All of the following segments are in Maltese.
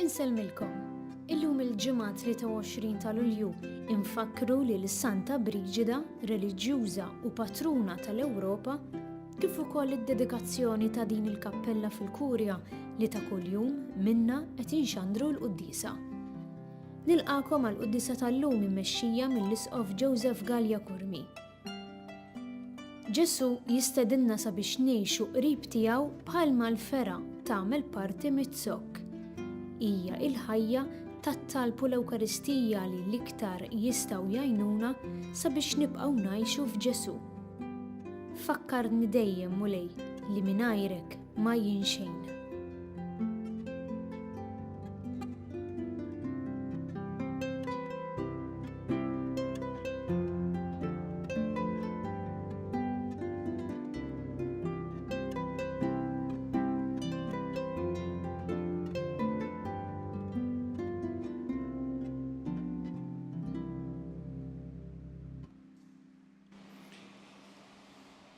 Insellmilkom. Illum il-Ġimgħa 23 ta' Lulju infakkru lil Santa Briġida, reliġjuża u patruna tal-Ewropa, kif ukoll id-dedikazzjoni ta' din il-kappella fil-Kurja li ta' kuljum minnha qed inxandru l-quddiesa. Nilqagħkom għall-quddiesa tal-lum immexxija mill-Isqof Joseph Galea Curmi. Ġesù jistedinna sabiex ngħixu qrib tiegħu bħalma l-fergħa tagħmel parti miz-zokk. Hija l-ħajja tat-talb u l-Ewkaristija li l-iktar jistgħu jgħinuna sabiex nibqgħu ngħixu f'Ġesù. Fakkarni dejjem, Mulej, li mingħajrek ma jien xejn.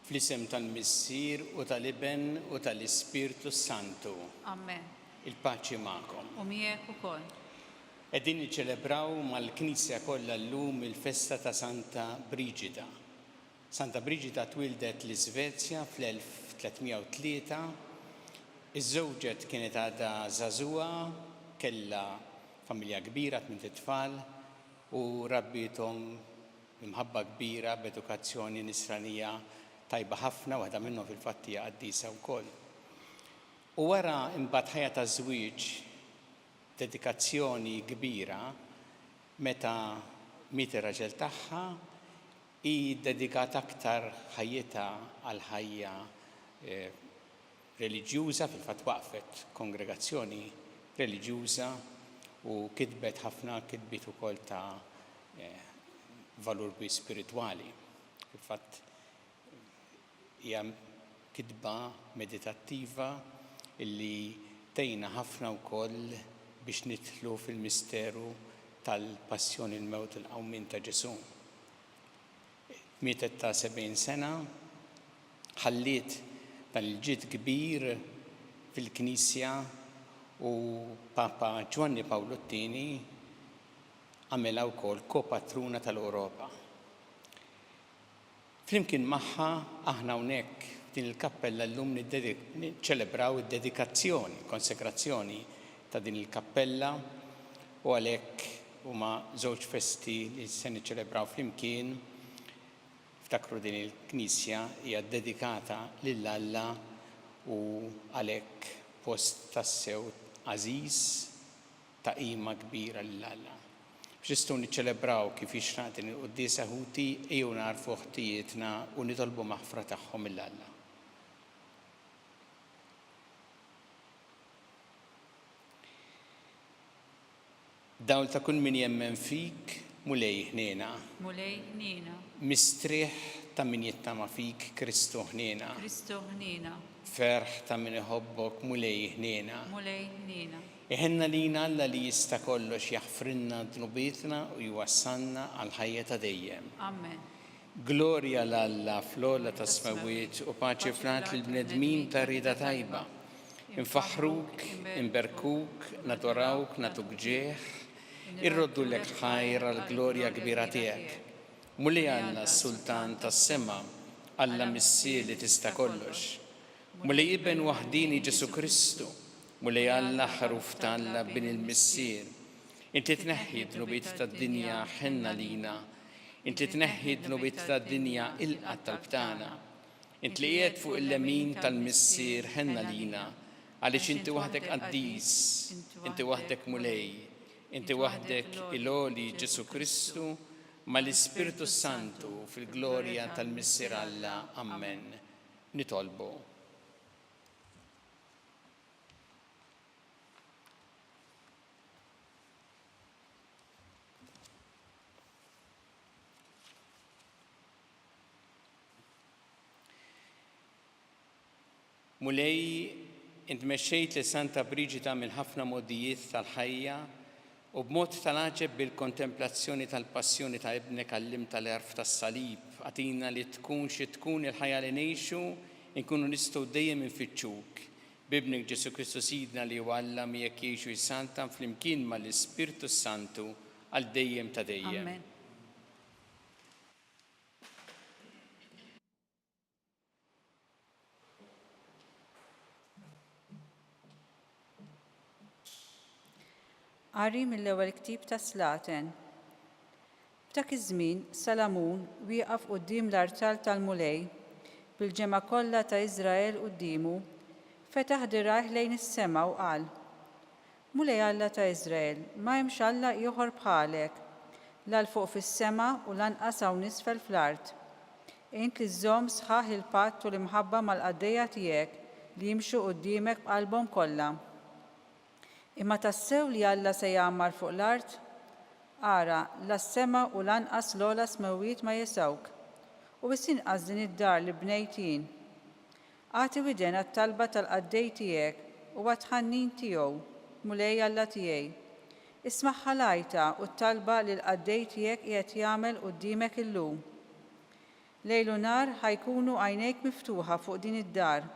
Fl-isem tal-Missier u tal-Iben u tal-Ispirtu s-Santu. Amen. Il-paċi magħkom. U miegħek ukoll. Qegħdin niċċelebraw mal-Knisja kollha llum il-festa ta' Santa Briġida. Santa Briġida twieldet l-Iżvezja fl-1303. Iżżewġet kienet għadha żagħżugħa, kellha familja kbira, tmint itfal, u rabbiethom b'imħabba kbira, b'edukazzjoni nisranija tajba ħafna, waħda minnhom fil-fatt hija qaddisa wkoll. U wara imbagħad ħajja ta' żwieġ b'dedikazzjoni kbira, meta miet ir-raġel tagħha, hi ddedikat aktar ħajjitha għall-ħajja reliġjuża, fil-fatt waqqfet kongregazzjoni reliġjuża u kitbet ħafna kitbiet ukoll ta' valur kbir spiritwali. Fil-fatt hija kitba meditattiva li tgħinna ħafna wkoll biex nidħlu fil-misteru tal-passjoni, il-mewt u l-qawmien ta' Ġesù. Mietet ta' 70 sena, ħalliet dan il-ġid kbir fil-Knisja u Papa Ġwanni Pawlu t-Tieni għamilha wkoll ko-patruna tal-Ewropa. Flimkien magħha aħna hawnhekk f'din il-kappella llum niċċelebraw id-dedikazzjoni, konsekrazzjoni ta' din il-kappella u għalhekk huma żewġ festi li se niċċelebraw flimkien. Ftakru din il-knisja hija ddedikata lil Alla u għalhekk post tassew għażiż ta' qima kbira lil Alla. Biex nistgħu niċċelebraw kif jixraq din il-quddiesa, ħuti, ejjew nagħrfu ħtijietna u nitolbu maħfra tagħhom lil Alla. Dawl ta' kull min jemmen fik, Mulej ħniena. Mulej ħniena. Mistrieħ ta' min jittama fik, Kristu ħniena. Kristu ħniena. Ferħ ta' min iħobbok, Mulej ħniena. Mulej ħniena. Iħenn għalina Alla li jista' kollox jaħfrilna dnubietna u jwassalna għall-ħajja ta' dejjem. Amen. Glorja 'l Alla fl-ogħla tas-smewwiet u paċi fl-art lill-bnedmin ta' rieda tajba. Infaħħruk, inberkuk, nadorawk, nagħtuk ġieħ, irroddulek ħajr għall-glorja kbira tiegħek. Mulej Alla, s-Sultan tas-sema, Alla Missier li tista' kollox. Mulej Iben waħdieni Ġesù Kristu, Mulej Alla, Ħaruf t'Alla, Bin il-Missier, int li tneħħi d-dnubiet tad-dinja, ħenn għalina. Int li tneħħi d-dnubiet tad-dinja, ilqa' t-talb tagħna. Int li qiegħed fuq il-lemin tal-Missier, ħenn għalina, għaliex inti waħdek qaddis, inti waħdek Mulej, inti waħdek il-Għoli Ġesù Kristu, mal-Ispirtu s-Santu, fil-glorja tal-Missier Alla. Ammen. Nitolbu. Mulej, int mexxejt lil Santa Briġida mill-ħafna mogħdijiet tal-ħajja u b'mod tal-għaġeb bil-kontemplazzjoni tal-passjoni ta' Ibnek għallimtha l-għerf tas-salib. Agħtina li tkun xi tkun il-ħajja li ngħixu, inkunu nistgħu dejjem infittxuk. B'Ibnek Ġesù Kristu Sidna li huwa Alla miegħek jgħix u jsaltan flimkien mal-Ispirtu s-Santu għal dejjem ta' dejjem. Amen. Qari mill-ewwel ktieb tas-Slaten. F'dak iż-żmien Salamun wieqaf quddiem l-artal tal-Mulej, bil-ġemgħa kollha ta' Iżrael quddiemu, fetaħ dirgħajh lejn is-sema u qal, Mulej Alla ta' Iżrael, ma hemmx Alla ieħor bħalek, la 'l fuq fis-sema u lanqas hawn isfel fl-art. Int li żżomm sħaħ il-patt u l-imħabba mal-qaddejja tiegħek li jimxu quddiemek b'qalbhom kollha. Imma tassew li Alla se jgħammar fuq l-art? Ara, la s-sema u lanqas l-ogħla smewwiet ma jesgħuk, u wisq inqas din id-dar li bnejt jien. Agħti widen għat-talba tal-qaddej tiegħek u għat-tħannin tiegħu, Mulej Alla tiegħi. Ismagħha l-għajta u t-talba li l-qaddej tiegħek qiegħed jagħmel quddiemek illum. Lejl u nhar ħa jkunu għajnejk miftuħa fuq din id-dar,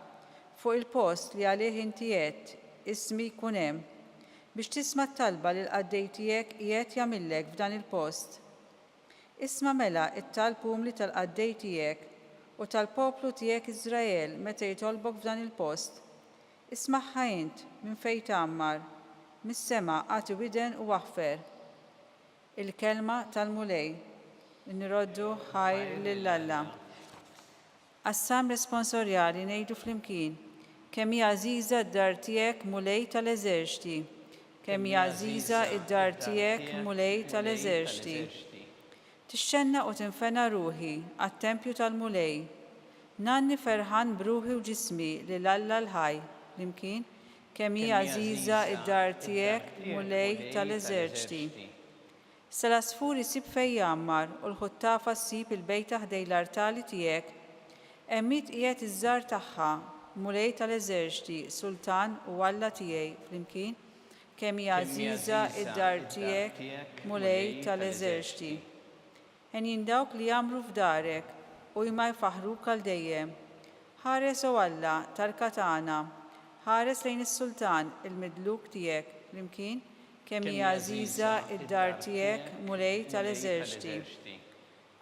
fuq il-post li għalih inti għedt, 'Ismi jkun hemm', biex tisma' t-talba li l-qaddej tiegħek qiegħed jagħmillek f'dan il-post. Isma' mela t-talb umli tal-qaddej tiegħek u tal-poplu tiegħek Iżrael meta jitolbok f'dan il-post. Ismagħha int minn fejn tgħammar, mis-sema agħti widen u aħfer. Il-Kelma tal-Mulej. Nroddu ħajr lil Alla. Għas-Salm Responsorjali ngħidu flimkien, Kemm hi għażiża d-dar tiegħek, Mulej tal-eżerċti! Kemm hi għażiża d-dar tiegħek, Mulej tal-eżerċti! Tixxennaq u tinfena ruħi għat-tempju tal-Mulej. Ngħanni ferħan b'ruħi u ġismi lil Alla l-ħaj, flimkien, Kemm hi għażiża d-dar tiegħek, Mulej tal-eżerċti! Sa l-għasfur isib fejn jgħammar u l-ħuttafa ssib il-bejta ħdejn l-artali tiegħek. Hemm hi tqiegħed iż-żgħar tagħha, Mulej tal-eżerċti, Sultan u Alla tiegħi, flimkien, kemm hi għażiża d-dar tiegħek, Mulej tal-eżerċti. Henjin dawk li jgħammru f'darek u jma jfaħħruk għal dejjem. Ħares, O Alla, tarka tagħna, ħares lejn is-sultan, il-midluk tiegħek, flimkien, Kemm hi għażiża d-dar tiegħek, Mulej tal-eżerċti!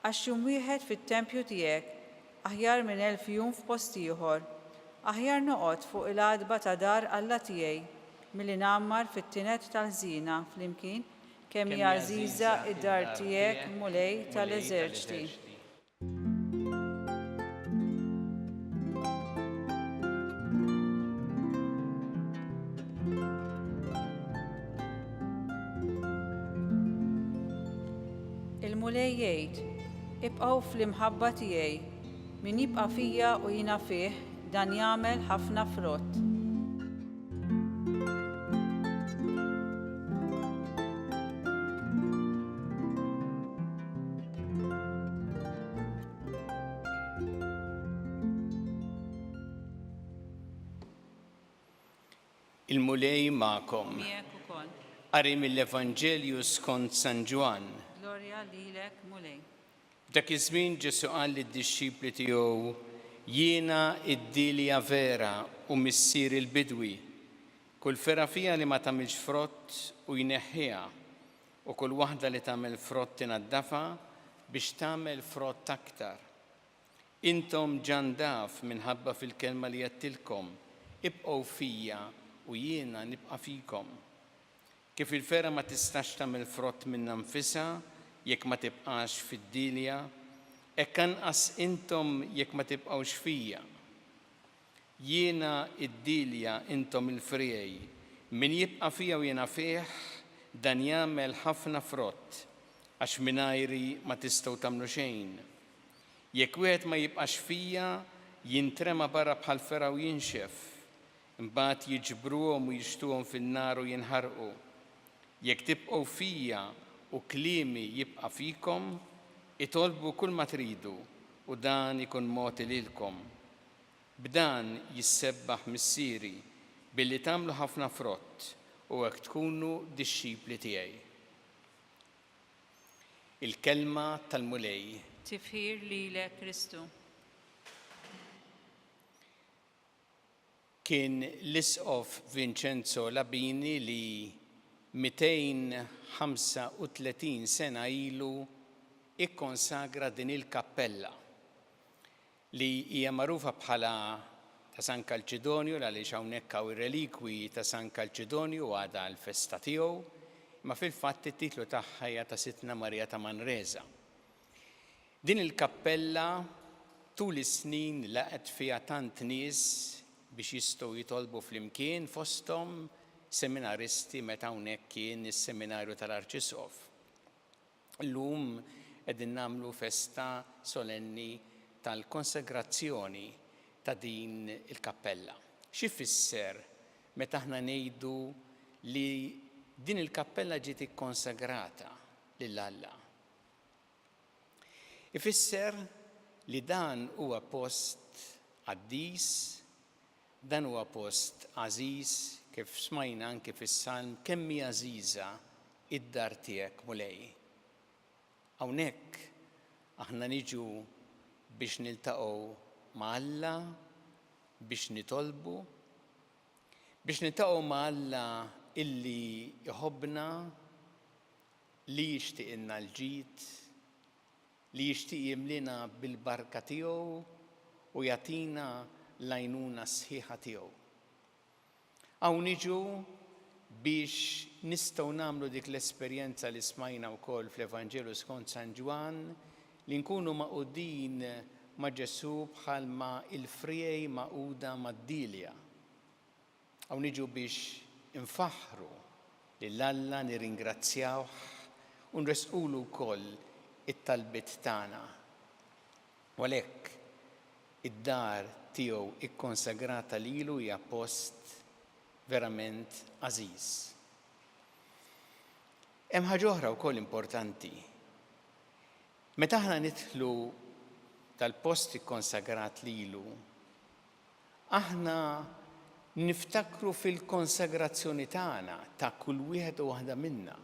Għax jum wieħed fit-tempju tiegħek aħjar minn elf jum f'post ieħor. Aħjar noqgħod fuq il-għatba ta' dar Alla tiegħi milli ngħammar fit-tined tal-ħżiena, flimkien, Kemm hi għażiża d-dar tiegħek, Mulej tal-eżerċti! Il-Mulej jgħid, Ibqgħu fl-imħabba tiegħi. Min jibqa' fija u jiena fih, dan jagħmel ħafna frott. Il-Mulej magħkom. Miegħek ukoll. Qari mill-Evanġelju skont San Ġwann. Glorja lilek, Mulej. F'dak iż-żmien Ġesù qal lid-dixxipli tiegħu, Jiena d-dielja vera u Missieri l-bidwi. Kull fergħa fija li ma tagħmilx frott hu jneħħiha, u kull waħda li tagħmel frott inaddafha biex tagħmel frott aktar. Intom ġa ndaf minħabba fil-kelma li għedtilkom, ibqgħu fija u jiena nibqa' fikom. Kif il-fergħa ma tistax tagħmel frott minnha nfisha jekk ma tibqax fid-dielja, hekk anqas intom jekk ma tibqgħux fija. Jiena d-dielja, intom il-friegħi. Min jibqa' fija u jiena fih, dan jagħmel ħafna frott, għax mingħajri ma tistgħu tagħmlu xejn. Jekk wieħed ma jibqax fija, jintrema barra bħal fergħa u jinxef. Imbagħad jiġbruhom u jixtuhom fin-nar u jinħarqu. Jekk tibqgħu fija u kliemi jibqa' fikom, itolbu kulma tridu u dan ikun mogħti lilkom. B'dan jissebbaħ Missieri, billi tagħmlu ħafna frott u hekk tkunu dixxipli tiegħi. Il-Kelma tal-Mulej. Tifħir lilek, Kristu. Kien l-Isqof Vincenzo Labini li 235 sena ilu ikkonsagra din il-kappella li hija magħrufa bħala ta' San Kalċidonju għaliex hawnhekk hawn ir-relikwi ta' San Kalċidonju għada l-festa tiegħu, imma fil-fatt it-titlu tagħha hija ta' Sidtna Marija ta' Manresa. Din il-kappella tul is-snin laqgħet fiha tant nies biex jistgħu jitolbu flimkien fosthom seminaristi meta hawnhekk kien is-seminarju tal-Arċisqof. Illum qegħdin nagħmlu festa solenni tal-konsegrazzjoni ta' din il-kappella. X'ifisser meta aħna ngħidu li din il-kappella ġiet ikkonsagrata lil Alla? Ifisser li dan huwa post qaddis, dan huwa post għażiż, kif smajna anki fis-Salm, kemm hi għażiża id-dar tiegħek, Mulej. Hawnhekk aħna niġu biex niltaqgħu ma' Alla, biex nitolbu, biex niltaqgħu ma' Alla illi jħobbna, li jixtiqilna l-ġid, li jixtieq jimliena bil-barka tiegħu u jagħtina l-għajnuna sħiħa tiegħu. Hawn niġu biex nistgħu nagħmlu dik l-esperjenza li smajna wkoll fl-Evanġelu skont San Ġwann, li nkunu magħqudin ma' Ġesù bħalma l-friegħi magħquda mad-dielja. Hawn niġu biex infaħħru lil Alla, nirringrazzjawh u nressqulu wkoll it-talbiet tagħna. U għalhekk id-dar tiegħu ikkonsagrata lilu hija post verament għażiż. Hemm ħaġa oħra wkoll importanti. Meta aħna nidħlu dal-post ikkonsagrat lilu, Aħna niftakru fil-konsagrazzjoni tagħna ta' kull wieħed u waħda minna.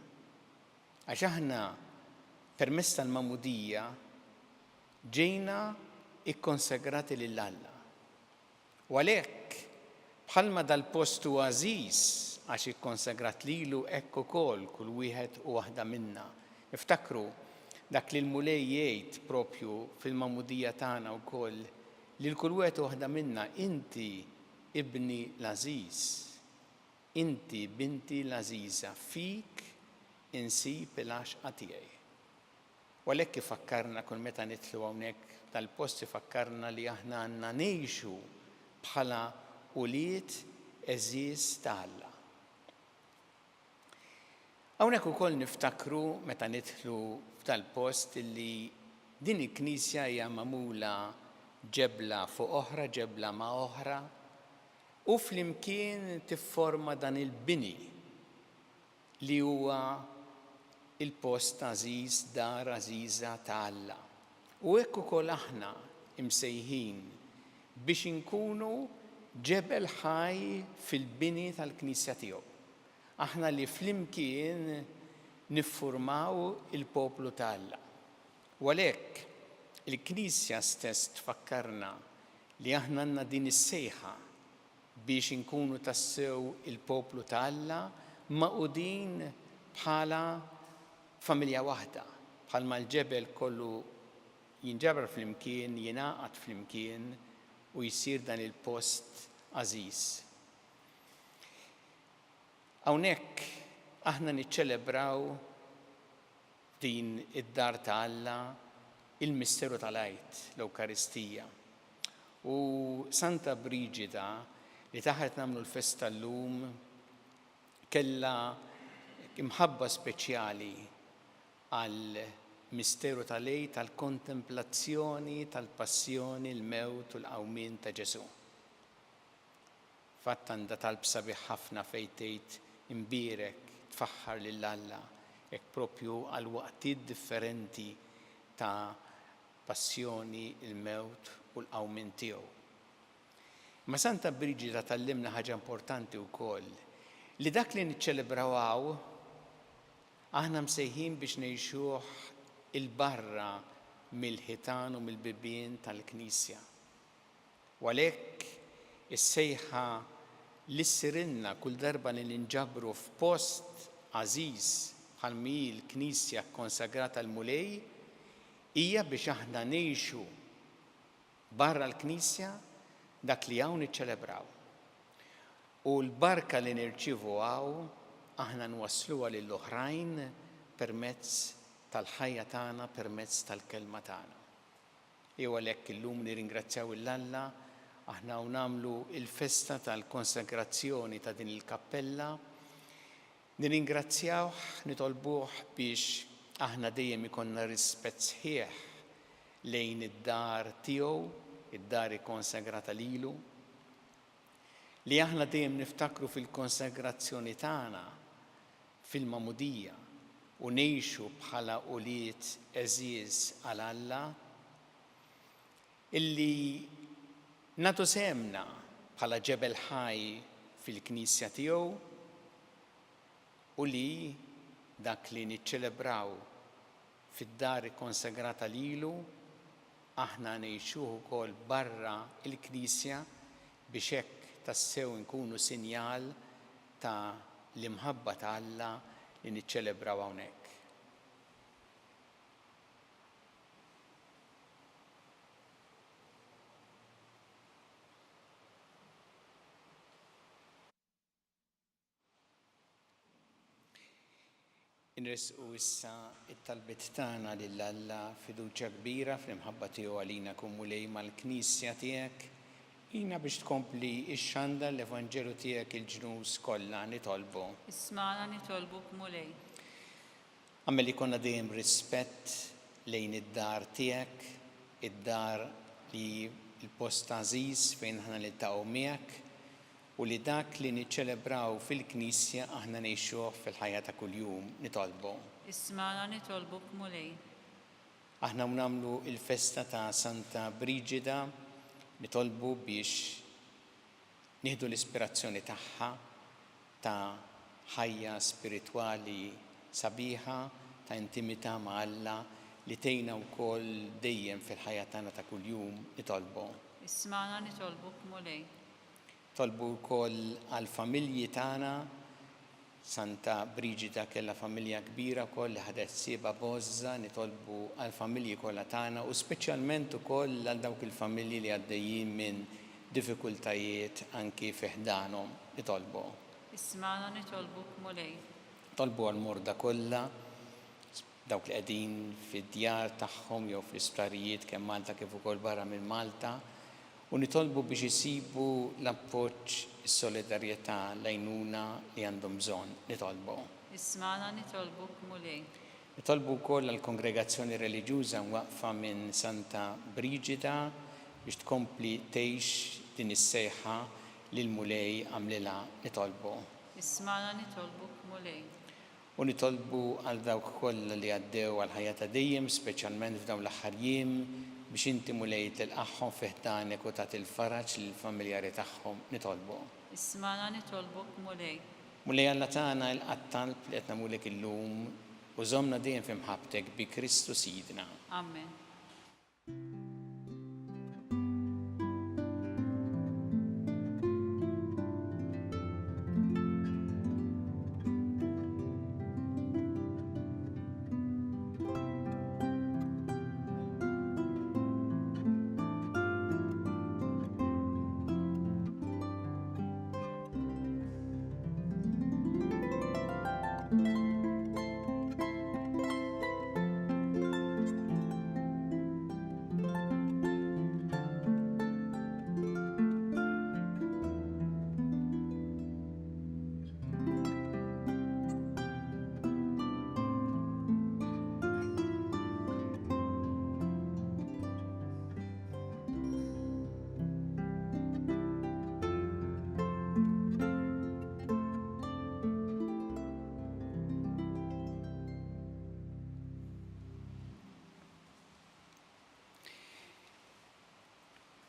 Għax aħna permezz tal-magħmudija ġejna kkonsagrati lil Alla. U għalhekk, bħalma dal-post hu għażiż għax ikkonsagrat lilu hekk ukoll kull wieħed u waħda minna. Niftakru dak li l-Mulej jgħid propju fil-magħmudija tagħna wkoll Lil kull wieħed u waħda minna, Inti ibni l-għażiż, inti binti l-għażiża, fik insib il-għaxqa tiegħi. U għalhekk ifakkarna kull meta nidħlu hawnhekk dal-post ifakkarna li aħna għandna ngħixu bħala ulied għeżież ta' Alla. Hawnhekk ukoll niftakru meta nidħlu f'dal-post illi din il-knisja hija magħmula ġebla fuq oħra, ġebla ma' oħra, u flimkien tifforma dan il-bini li huwa il-post għażiż, dar għażiża ta' Alla. U hekk ukoll aħna imsejħin biex inkunu ġebel ħaj fil-bini tal-knisja tiegħu. Aħna li flimkien niffurmaw il-poplu ta' Alla. U għalhekk, il-Knisja stess tfakkarna li aħna għandna din is-sejħa biex inkunu tassew il-poplu ta' Alla magħqudin bħala familja waħda, bħalma l-ġebel kollu jinġabar flimkien, jingħaqad flimkien u jsir dan il-post għażiż. Hawnhekk aħna niċċelebraw f'din id-dar ta' Alla il-misteru tal-Għid, l-Ewkaristija. U Santa Briġida li tagħha qed nagħmlu l-festa llum kellha imħabba speċjali għall-misteru tal-Għid, għall-kontemplazzjoni tal-passjoni, l-mewt u l-qawmien ta' Ġesù. Fatt għandha talb sabiħ ħafna fejn tgħid imbierek, tfaħħar lil Alla, hekk propju għal waqtiet differenti ta' passjoni, il-mewt u l-qawmien tiegħu. Imma Santa Briġida tgħallimna ħaġa importanti wkoll, li dak li niċċelebraw hawn, aħna msejħin biex ngħixuh 'il barra mill-ħitan u mill-bibien tal-knisja. U għalhekk, Is-sejħa li ssirilna kull darba li ninġabru f'post għażiż bħal m'hi l-knisja kkonsagrata l-Mulej hija biex aħna ngħixu barra l-knisja dak li hawn niċċelebraw. U l-barka li nirċievu hawn aħna nwassluha lil oħrajn permezz tal-ħajja tagħna, permezz tal-kelma tagħna. Jew għalhekk illum nirringrazzjaw 'il Alla aħna u nagħmlu l-festa tal-konsagrazzjoni ta' din il-kappella, nirringrazzjawh, nitolbuh biex aħna dejjem ikollna rispett sħiħ lejn id-dar tiegħu, id-dar ikkonsagrata lilu, li aħna dejjem niftakru fil-konsagrazzjoni tagħna fil-magħmudija u ngħixu bħala ulied għeżież għal Alla, illi nagħtu sehemna bħala ġebel ħaj fil-Knisja tiegħu u li dak li niċċelebraw fid-dar ikkonsagrata lilu aħna ngħixuh ukoll barra l-Knisja biex hekk tassew inkunu sinjal ta' l-imħabba ta' Alla li niċċelebraw hawnhekk. Inressqu issa t-talbiet tagħna lil Alla b'fiduċja kbira fl-imħabba tiegħu għalina. Kun Mulej mal-Knisja tiegħek, għinha biex tkompli xxandar l-Evanġelu tiegħek il-ġnus kollha. Nitolbu. Ismagħna nitolbuk Mulej. Agħmel li jkollna dejjem rispett lejn id-dar tiegħek, id-dar li hi l-post għażiż fejn aħna niltaqgħu miegħek, u li dak li niċċelebraw fil-Knisja aħna ngħixuh fil-ħajja ta' kuljum, nitolbu. Ismagħna nitolbuk Mulej. Aħna u nagħmlu l-festa ta' Santa Briġida, nitolbu biex nieħdu l-ispirazzjoni tagħha ta' ħajja spiritwali sabiħa, ta' intimità ma' Alla li tgħinna wkoll dejjem fil-ħajja tagħna ta' kuljum, nitolbu. Ismagħna nitolbuk Mulej. Tolbu wkoll għall-familji tagħna. Santa Briġida kellha familja kbira wkoll li ħadet ħsiebha b'għożża. Nitolbu għall-familji kollha tagħna u speċjalment ukoll għal dawk il-familji li għaddejjin minn diffikultajiet anki fi ħdanhom. Nitolbu. Ismagħna nitolbuk Mulej. Nitolbu għall-morda kollha, dawk li qegħdin fid-djar tagħhom jew fl-isptarijiet kemm Malta kif ukoll barra minn Malta u nitolbu biex isibu l-appoġġ, is-solidarjetà, l-għajnuna li għandhom bżonn. Nitolbu. Ismagħna nitolbuk Mulej. Nitolbu wkoll għall-Kongregazzjoni Reliġjuża mwaqqfa minn Santa Briġida biex tkompli tgħix din is-sejħa li l-Mulej għamlilha. Nitolbu. Ismagħna nitolbuk Mulej. U nitolbu għal dawk kollha li għaddew għall-ħajja ta' dejjem, speċjalment f'dawn l-aħħar jiem, biex inti, Mulej, tilqagħhom fi ħdanek u tagħti l-faraġ lill-familjari tagħhom. Nitolbu. Ismagħna nitolbuk, Mulej. Mulej Alla tagħna, ilqa' t-talb li qed nagħmlulek illum u żommna dejjem fi mħabbtek bi Kristu Sidna. Amen.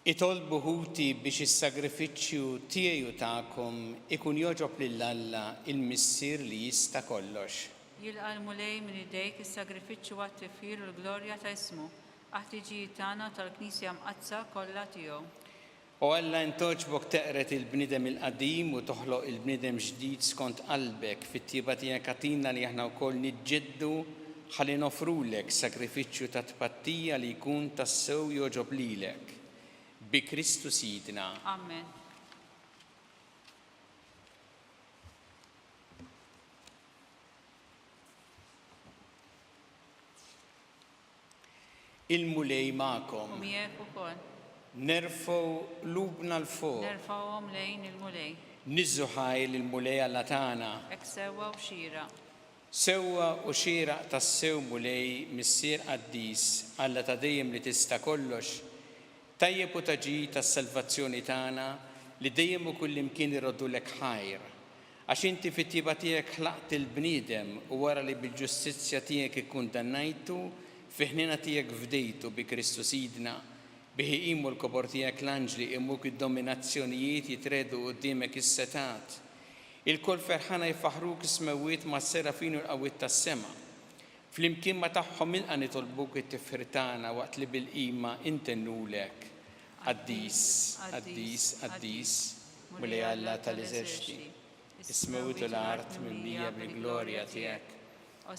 Itolbu ħuti biex is-sagrifiċċju tiegħi u tagħkom ikun jogħġob lil Alla il-Missier li jista' kollox. Jilqa' l-Mulej minn idejk is-sagrifiċċju għat-tifħir u l-glorja ta' ismu, għall-ħtiġijiet tagħna u tal-Knisja Mqaddsa kollha tiegħu. O Alla, int għoġbok teqred il-bniedem il-qadim u toħloq il-bniedem ġdid skont qalbek, fit-tjieba tiegħek agħtina li aħna wkoll niġġeddu ħalli noffrulek sagrifiċċju ta' tpattija li jkun tassew jogħġob lilek. Bi Kristu Sidna. Amen. Il-Mulej magħkom. U miegħek ukoll. Nerfgħu qlubna 'l fuq. Nerfgħuhom lejn il-Mulej. Niżżu ħajr lill-Mulej Alla tagħna. Hekk sewwa u xieraq. Sewwa u xieraq tassew Mulej, Missier qaddis, Alla ta' dejjem li tista' kollox, tajjeb u ta' ġid għas-salvazzjoni tagħna li dejjem u kullimkien irroddulek ħajr. Għax inti fit-tjieba tiegħek ħlaqt il-bniedem u wara li bil-ġustizzja tiegħek ikkundannajtu, fi-ħniena tiegħek fdejtu bi Kristu Sidna. Bih iqimu l-kobor tiegħek l-anġli, iqimuk id-dominazzjonijiet, jitregħdu quddiemek is-setgħat. Ilkoll ferħana jfaħħruk is-smewwiet mas-serafin u l-qawwiet tas-sema. Flimkien ma' tagħhom ilqa' nitolbuk it-tifħir tagħna waqt li bil-qima intennulek, Qaddis, qaddis, qaddis, Mulej Alla tal-eżerċti, is-smewwiet u l-art mimlija bil-glorja tiegħek.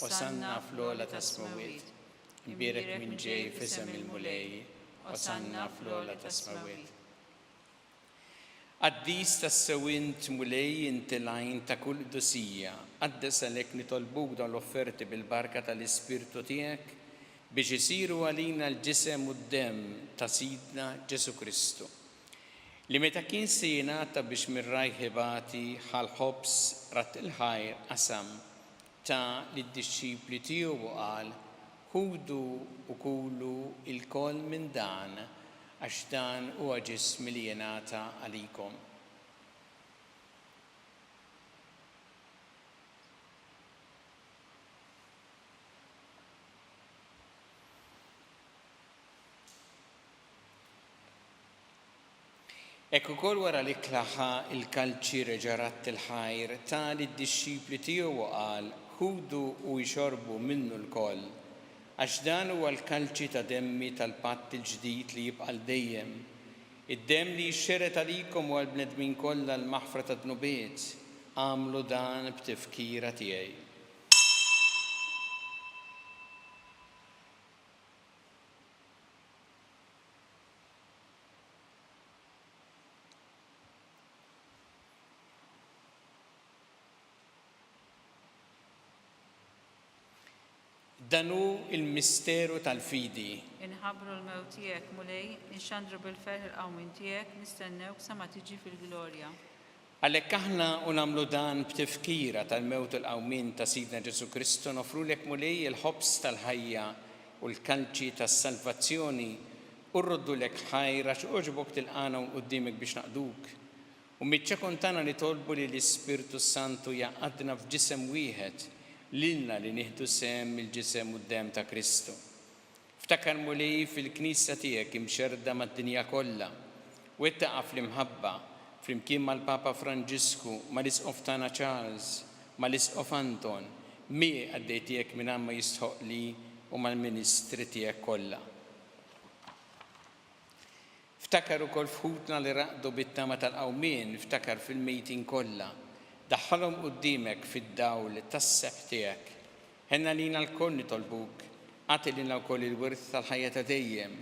Osanna fl-ogħla tas-smewwiet. Imbierek min ġej f'isem il-Mulej. Osanna fl-ogħla tas-smewwiet. Qaddis tassew int, Mulej, inti l-għajn ta' kull qdusija. Qaddes għalhekk nitolbuk dawn l-offerti bil-barka tal-Ispirtu tiegħek biex isiru għalina l-ġisem u d-demm ta' Sidna Ġesù Kristu, li meta kien se jingħata biex minn rajh ibati, ħa l-ħobż, radd il-ħajr, qasam, ta lid-dixxipli tiegħu u qal, Ħudu u kulu lkoll minn dan, għax dan huwa ġismi li jingħata għalikom. Hekk ukoll wara l-ikla ħa l-kalċi reġa' radd il-ħajr, ta lid-dixxipli tiegħu u qal, Ħudu u ixorbu minnu lkoll, għax dan huwa l-kalċi ta' demmi tal-patt il-ġdid li jibqa' għal dejjem, id-demm li jixxered għalikom u għall-bnedmin kollha għall-maħfra tad-dnubiet. Agħmlu dan b'tifkira tiegħi. Dan hu l-misteru tal-fidi. Inħabbru l-mewt tiegħek, Mulej, inxandru bil-ferħ il-qawmien tiegħek, nistennewk sa ma tiġi fil-glorja. Għalhekk aħna u nagħmlu dan b'tifkira tal-mewt u l-qawmien ta' Sidna Ġesù Kristu, noffrulek Mulej il-ħobż tal-ħajja u l-kalċi tas-salvazzjoni u rroddulek ħajr għax għoġbok tilqagħna hawn quddiemek biex naqduk. U miċ-ċokon tagħna nitolbu li l-Ispirtu s-Santu jgħaqqadna f'ġisem wieħed, lilna li nieħdu sehem mill-ġisem u d-demm ta' Kristu. Ftakar, Mulej, fil-Knisja tiegħek imxerrda mad-dinja kollha, wettaqha fl-imħabba, flimkien mal-Papa Franġisku, mal-Isqof tagħna Charles, mal-Isqof Anton, miegħi qaddej tiegħek mingħajr ma jistħoqqli u mal-ministri tiegħek kollha. Ftakar ukoll f'ħutna li raqdu bit-tama tal-qawmien, ftakar fil-mejtin kollha. Daħħalhom quddiemek fid-dawl tas-sebħ tiegħek. Ħenn għalina lkoll nitolbuk, agħti lilna wkoll il-wirt tal-ħajja ta' dejjem,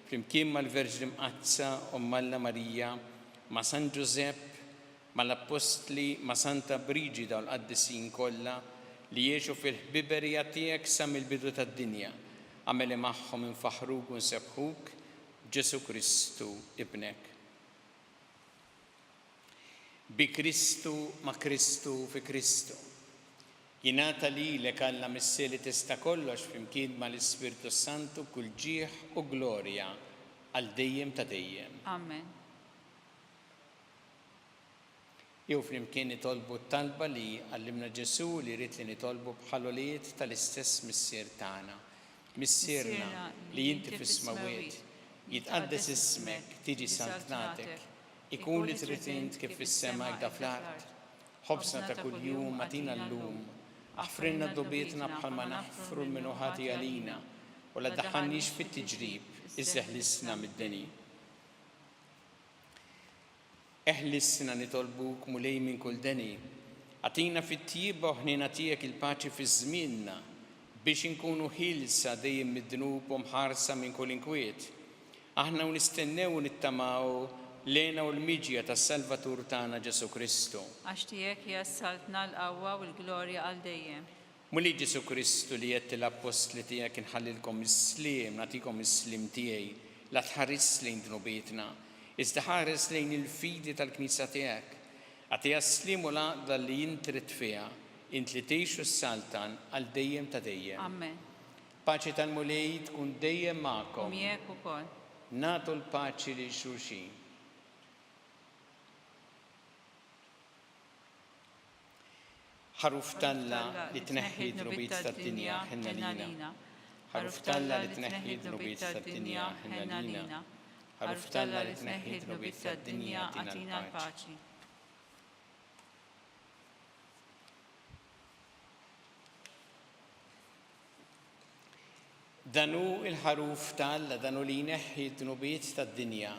flimkien mal-Verġni Mqaddsa, Omm Alla Marija, ma' San Ġużepp, mal-Appostli, ma' Santa Briġida u l-qaddisin kollha li għexu fil-ħbiberija tiegħek sa mill-bidu tad-dinja. Agħmel li magħhom infaħħruk u nsebbħuk b'Ġesù Kristu, Ibnek. Bi Kristu, ma' Kristu, fi Kristu. Jingħata lilek, Alla Missier li tista' kollox, flimkien ma' l-Ispirtu s-Santu, kull ġieħ u glorja għal dejjem ta' dejjem. Amen. Jew flimkien nitolbu t-talba li għallimna Ġesù u li jrid li nitolbu bħal ulied tal-istess Missier tagħna. Missierna li inti fis-smewwiet, jitqaddes ismek, tiġi saltnatek, ikun li trid int kif fis-sema hekk fl-art. Ħobżna ta' kuljum agħtina llum. Aħfrilna dnubietna bħalma naħfru 'l min hu ħati għalina, u la ddaħħalniex fit-tiġrib, iżda ħlisna mid-deni. Eħlisna nitolbuk, Mulej, minn kull deni. Agħtina fit-tjieba u ħniena tiegħek il-paċi fi żmienna, biex inkunu ħielsa dejjem mid-dnub u mħarsa minn kull inkwiet. Aħna u nistennew u nittamaw l-hena u l-miġja tas-Salvatur tagħna Ġesù Kristu. Għax tiegħek hija s-saltna, l-qawwa u l-glorja għal dejjem. Mulej Ġesù Kristu li għedt lill-appostli tiegħek inħallilkom is-sliem, nagħtikom is-sliem tiegħi, la tħarisx lejn dnubietna, iżda ħares lejn il-fidi tal-Knisja tiegħek. Agħtiha s-sliem u l-għaqda li int trid fiha, int li tgħix u ssaltan għal dejjem ta' dejjem. Amen. Paċi tal-Mulej tkun dejjem magħkom. U miegħek ukoll. Nagħtu l-paċi lil xulxin. Ħaruf t'Alla li tneħħi d-dnubiet tad-dinja, ħenn għalina. Ħaruf t'Alla li tneħħi d-dnubiet tad-dinja, ħenn għalina. Ħaruf t'Alla li tneħħi d-dnubiet tad-dinja, agħtina l-paċi. Dan hu l-Ħaruf ta' Alla, dan hu li jneħħi d-dnubiet tad-dinja.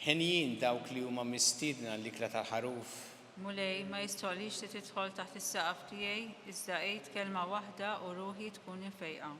Henjin dawk li huma mistiedna għall-ikla tal-Ħaruf. Mulej, ma jistħoqlix li tidħol taħt is-saqaf tiegħi, iżda għid kelma waħda u ruħi tkun imfejqa.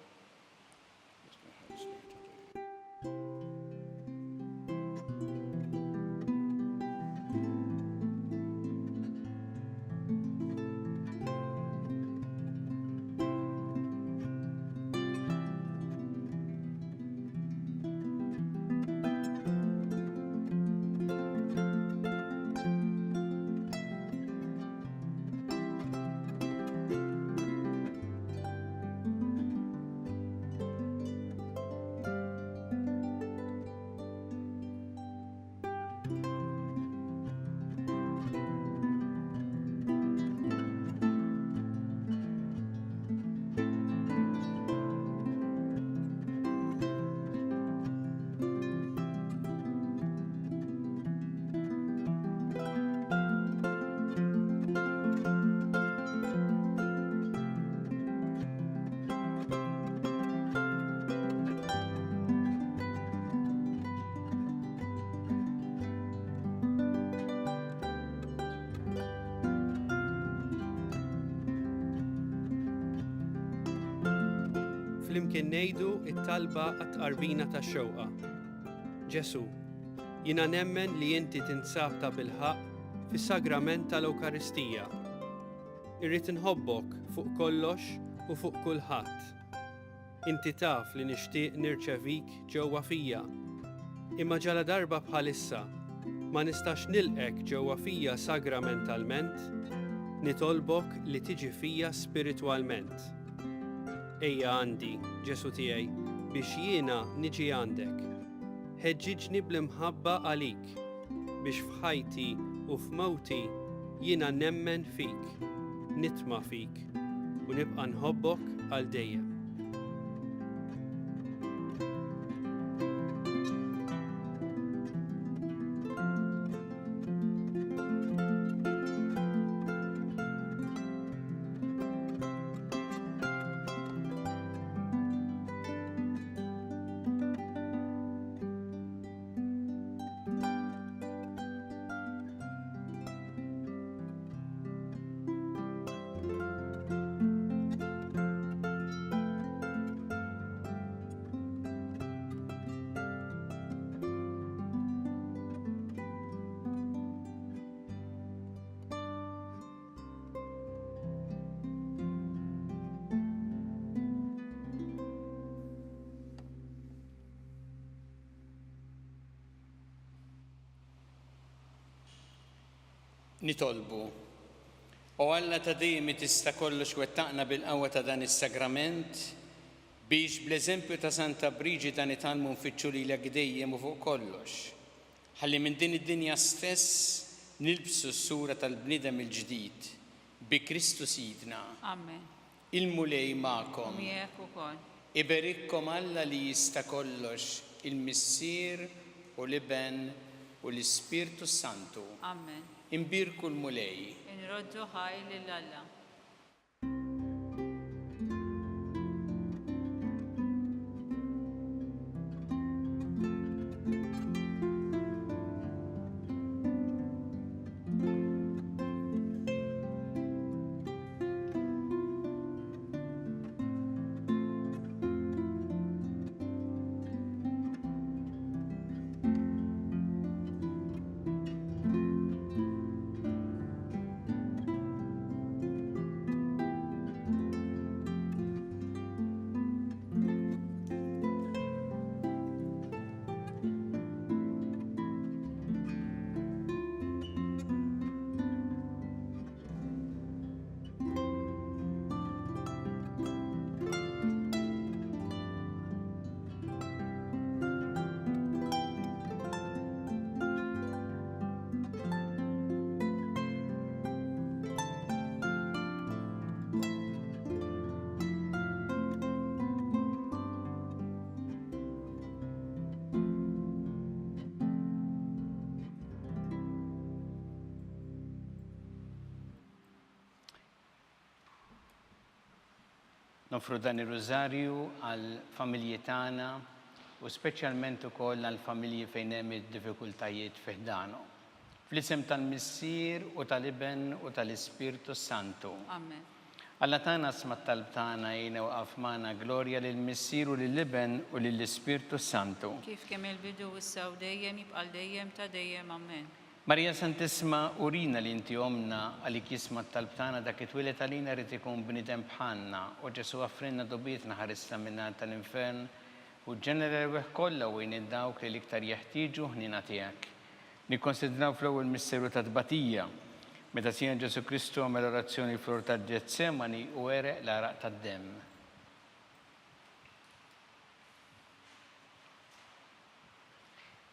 Flimkien ngħidu t-talba għat-tqarbina tax-xewqa. Ġesù, jiena nemmen li inti tinsab tabilħaqq fis-sagrament tal-Ewkaristija. Irrid inħobbok fuq kollox u fuq kulħadd. Inti taf li nixtieq nirċevik ġewwa fija. Imma ġaladarba bħalissa ma nistax nilqgħek ġewwa fija sagramentalment, nitolbok li tiġi fija spiritwalment. Ejja għandi, Ġesù tiegħi, biex jiena niġi għandek. Ħeġġiġni bl-imħabba għalik, biex f'ħajti u f'mewti jiena nemmen fik, nitma' fik u nibqa' nħobbok għal dejjem. Nitolbu. O Alla ta' dejjem li tista' kollox wettaqna bil-qawwa ta' dan is-sagrament biex bl-eżempju ta' Santa Briġida nitgħallmu nfittxu lilek dejjem u fuq kollox, ħalli minn din id-dinja stess nilbsu s-sura tal-bniedem il-ġdid, bi Kristu Sidna. Amen. Il-Mulej magħkom. U miegħek ukoll. Iberikkom Alla li jista' kollox, il-Missier u l-Iben u l-Ispirtu s-Santu. Amen. Imbierku l-Mulej. Inroddu ħajr lil Alla. Noffru dan ir-Rużarju għall-familji tagħna u speċjalment ukoll għall-familji fejn hemm id-diffikultajiet fi ħdanhom. Fl-isem tal-Missier u tal-Iben u tal-Ispirtu s-Santu. Amen. Alla tagħna sma' t-talb tagħna għinna u qaf magħna glorja lill-Missier u lill-Iben u lill-Ispirtu s-Santu. Kif kien mill-bidu issa u dejjem jibqa' għal dejjem ta' dejjem. Amen. Marija Santissma urina li inti Ommna għalik jisma' t-talb tagħna dak li twieled għalina ried ikun bniedem bħalna o Ġesù offrilna dubietna ħarisna min-nar tal-infern u ġġenera l-erwieħ kollha u għin lil dawk li l-iktar jeħtieġu ħniena tiegħek. Nikkonsidraw fl-ewwel misteru tat-tbatija, meta Sidna Ġesù Kristu għamel orazzjoni fl-Ort tal-Ġetsemani u għereq l-għaraq tad-demm.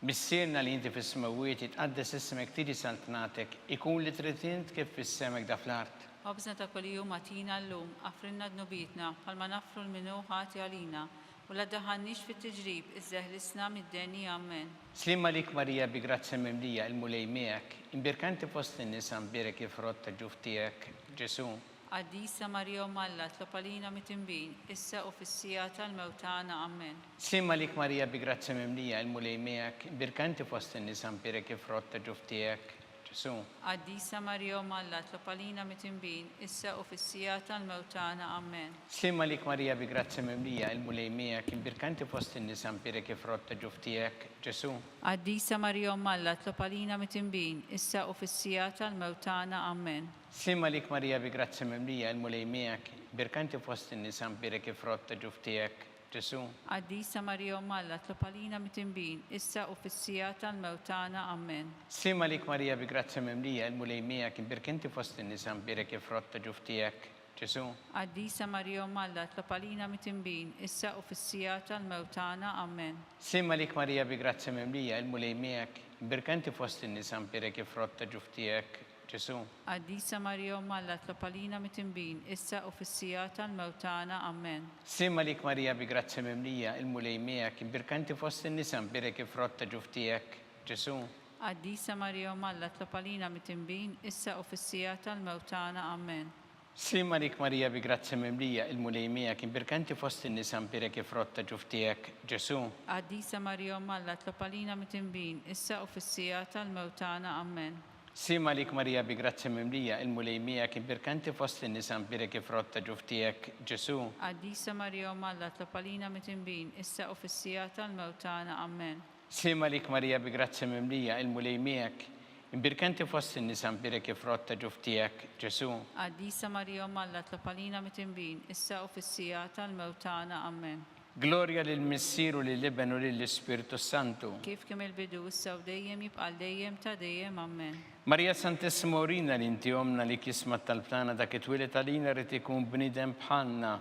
Missierna li inti fis-smewwiet, jitqaddes ismek, tiġi saltnatek, ikun li trid int kif fis-sema hekk da fl-art. Ħobżna ta' kuljum agħtina llum, aghfrilna dnubietna, bħalma naghfru 'l min hu ħati għalina, U la ddaħħalniex fit-tiġrib, iżda eħlisna mid-deni. Ammen. Sliem għalik Marija bi grazzja mimlija, il-Mulej miegħek, imbierka inti fost in-nisa mbierek il-frott ta' ġuf tiegħek, Ġesù. Qaddisa Marija Omm Alla, tlob għalina mitinbin, issa u fis-siegħa tal-mewt tagħna. Ammen. Sliem għalik Marija bi grazzja mimlija, il-Mulej miegħek, imbierka inti fost in-nisa mbierek il-frott ta' ġuf tiegħek, Ġesù. Qaddisa Marija Omm Alla, tlob għalina mitinbin, issa u fis-siegħa tal-mewt tagħna. Ammen. Sliem għalik Marija bi grazzja mimlija, il-Mulej miegħek, imbierka inti fost in-nisa mbierek il-frott ta' ġuf tiegħek, Ġesù. Qaddisa Marija Omm Alla, tlob għalina mitinbin, issa u fis-siegħa tal-mewt tagħna. Ammen. Sliem għalik Marija bi grazzja mimlija, il-Mulej miegħek, imbierka inti fost in-nisa mbierek il-frott ta' ġuf tiegħek, Ġesù. Qaddisa Marija Omm Alla, tlob għalina mitinbin, issa u fis-siegħa tal-mewt tagħna. Ammen. Sliem għalik Marija bi grazzja mimlija, il-Mulej miegħek, imbierka inti fost in-nisa mbierek il-frott ta' ġuf tiegħek, Ġesù. Qaddisa Marija Omm Alla, tlob għalina mitinbin, issa u fis-siegħa tal-mewt tagħna. Ammen. Sliem għalik Marija bi grazzja mimlija, il-Mulej miegħek, imbierka inti fost in-nisa mbierek il-frott ta' ġuf tiegħek, Ġesù. Qaddisa Marija Omm Alla tlob għalina mitinbin, issa u fis-siegħa tal-mewt tagħna. Ammen. Sliem għalik Marija bi grazzja mimlija, il-Mulej miegħek, imbierka inti fost in-nisa mbierek il-frott ta' ġuf tiegħek, Ġesù. Qaddisa Marija Omm Alla tlob għalina mitinbin, issa u fis-siegħa tal-mewt tagħna. Ammen. Sliem għalik Marija bi grazzja mimlija, il-Mulej miegħek, imbierka inti fost in-nisa mbierek il-frott ta' ġuf tiegħek, Ġesù. Qaddisa Marija Omm Alla tlob għalina mitinbin, issa u fis-siegħa tal-mewt tagħna. Ammen. Sliem għalik Marija bi grazzja mimlija, il-Mulej miegħek, imbierka inti fost in-nisa mbierek il-frott ta' ġuf tiegħek, Ġesù. Qaddisa Marija Omm Alla tlob għalina mitinbin, issa u fis-siegħa tal-mewt tagħna. Ammen. Sliem għalik Marija bi grazzja mimlija, il-Mulej miegħek, imbierka inti fost in-nisa mbierek il-frott ta' ġuf tiegħek, Ġesù. Qaddisa Marija Omm Alla tlob għalina mitinbin, issa u fis-siegħa tal-mewt tagħna. Ammen. Glorja lill-Missier u lill-Iben u lill-Ispirtu s-Santu. Kif kien mill-bidu, issa u dejjem, jibqa' għal dejjem ta' dejjem. Ammen. Marija Santissima urina li inti Ommna li jisma' t-talb tagħna dak it-twieled għalina ried ikun bniedem bħalna.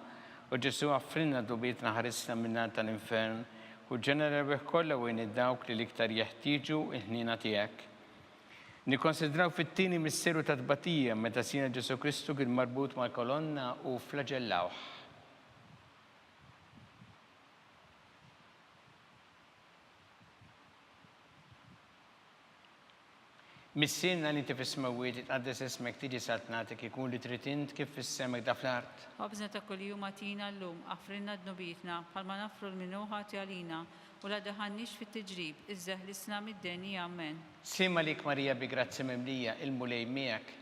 O Ġesù aghfrilna dnubietna ħarisna min-nar tal-infern u ġġenna l-erwieħ kollha u għin lil dawk li l-iktar jeħtieġu l-ħniena tiegħek. Nikkonsidraw fit-tieni misteru ta' tbatija meta Sidna Ġesù Kristu kien marbut mal-kolonna u fflaġellawh. Missierna li inti fis-smewwiet, jitqaddes ismek, tiġi saltnatek, ikun li trid int kif fis-sema hekk da fl-art. Ħobżna ta' kuljum agħtina llum, aghfrilna dnubietna, bħalma naghfru 'l min hu ħati għalina, u la ddaħħalniex fit-tiġrib, iżda eħlisna mid-deni. Ammen. Sliem għalik Marija bi grazzja mimlija, il-Mulej miegħek.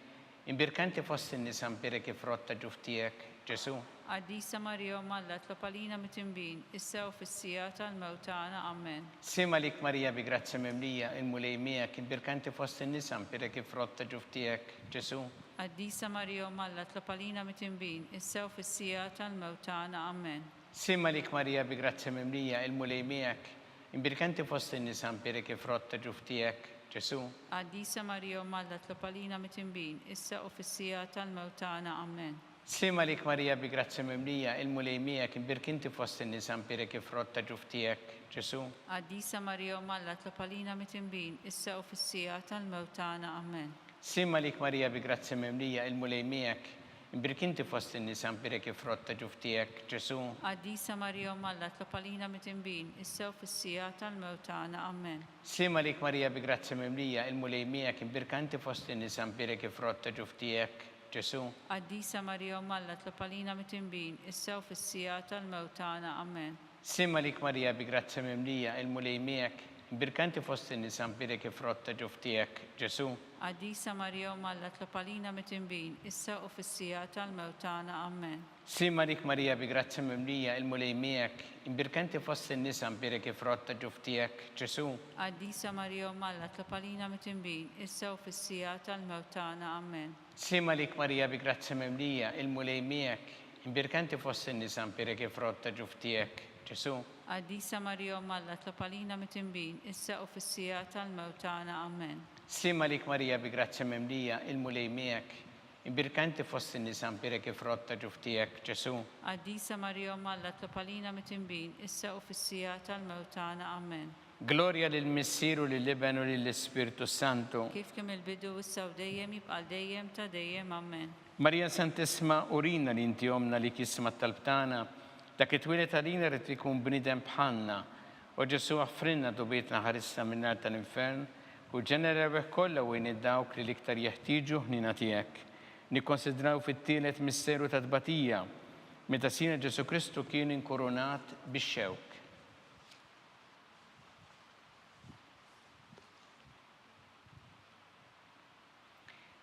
Imbierka inti fost in-nisa mbierek il-frott ta' ġuf tiegħek, Ġesù. Qaddisa Marija Omm Alla tlob għalina mitinbin, issa u fis-siegħa tal-mewt tagħna. Ammen. Sliem għalik Marija bi grazzja mimlija, il-Mulej miegħek, imbierka inti fost in-nisa mbierek il-frott ta' ġuf tiegħek, Ġesù. Qaddisa Marija Omm Alla tlob għalina mitinbin, issa u fis-siegħa tal-mewt tagħna. Ammen. Sliem għalik Marija bi grazzja mimlija, il-Mulej miegħek, Imbierka inti fost in-nisa mbierek il-frott ta' ġuf tiegħek, Ġesù. Qaddisa Marija Omm Alla tlob għalina mitinbin, issa u fis-siegħa tal-mewt tagħna. Ammen. Sliem għalik Marija bi grazzja mimlija, il-Mulej miegħek, imbierka inti fost in-nisa mbierek il-frott ta' ġuf tiegħek, Ġesù. Qaddisa Marija Omm Alla tlob għalina mitinbin, issa u fis-siegħa tal-mewt tagħna. Ammen. Sliem għalik Marija bi grazzja mimlija, il-Mulej miegħek, Imbierk inti fost in-nisa mbierek il-frott ta' ġuf tiegħek, Ġesù. Qaddisa Marija Omm Alla tlob għalina mitinbin, issa u fis-siegħa tal-mewt tagħna. Ammen. Sliem għalik Marija bi grazzja mimlija, il-Mulej miegħek, imbierka inti fost in-nisa mbierek il-frott ta' ġuf tiegħek, Ġesù. Qaddisa Marija Omm Alla tlob għalina mitinbin, issa u fis-siegħa tal-mewt tagħna. Amen. Sliem għalik Marija bi grazzja mimlija, il-Mulej miegħek, imbierka inti fost in-nisa mbierek il-frott ta' ġuf tiegħek, Ġesù. Qaddisa Marija Omm Alla tlob għalina mitinbin, issa u fis-siegħa tal-mewt tagħna. Amen. Sliem għalik Marija bi grazzja mimlija, il-Mulej miegħek, imbierka inti fost in-nisa mbierek il-frott ta' ġuf tiegħek, Ġesù. Qaddisa Marija Omm Alla tlob għalina mitinbin, issa u fis-siegħa tal-mewt tagħna. Amen. Sliem għalik Marija bi grazzja mimlija, il-Mulej miegħek, imbierka inti fost in-nisa mbierek il-frott ta' ġuf tiegħek, Ġesù. Qaddisa Marija Omm Alla tlob għalina mitinbin, issa u fis-siegħa tal-mewt tagħna. Amen. Sliem għalik Marija bi grazzja mimlija, il-Mulej miegħek, Imbierka inti fost in-nisa mbierek il-frott ta' ġuf tiegħek, Ġesù. Qaddisa Marija Omm Alla tlob għalina mitinbin, issa u fis-siegħa tal-mewt tagħna. Amen. Glorja lill-Missier u lill-Iben u lill-Ispirtu s-Santu. Kif kien mill-bidu, issa u dejjem, jibqa' għal dejjem ta' dejjem. Amen. Marija Santissima, urina li inti Ommna li tisma' t-talb tagħna. Dak li twieled għalina ried ikun bniedem bħalna. O Ġesù aħfrilna dnubietna ħarisna min-nar tal-infern, u ġenna l-erwieħ kollha u għin dawk li l-iktar jeħtieġu ħniena tiegħek. Nikkonsidraw fit-tielet misteru ta' tbatija, meta Sidna Ġesù Kristu kien inkurunat bix-xewk.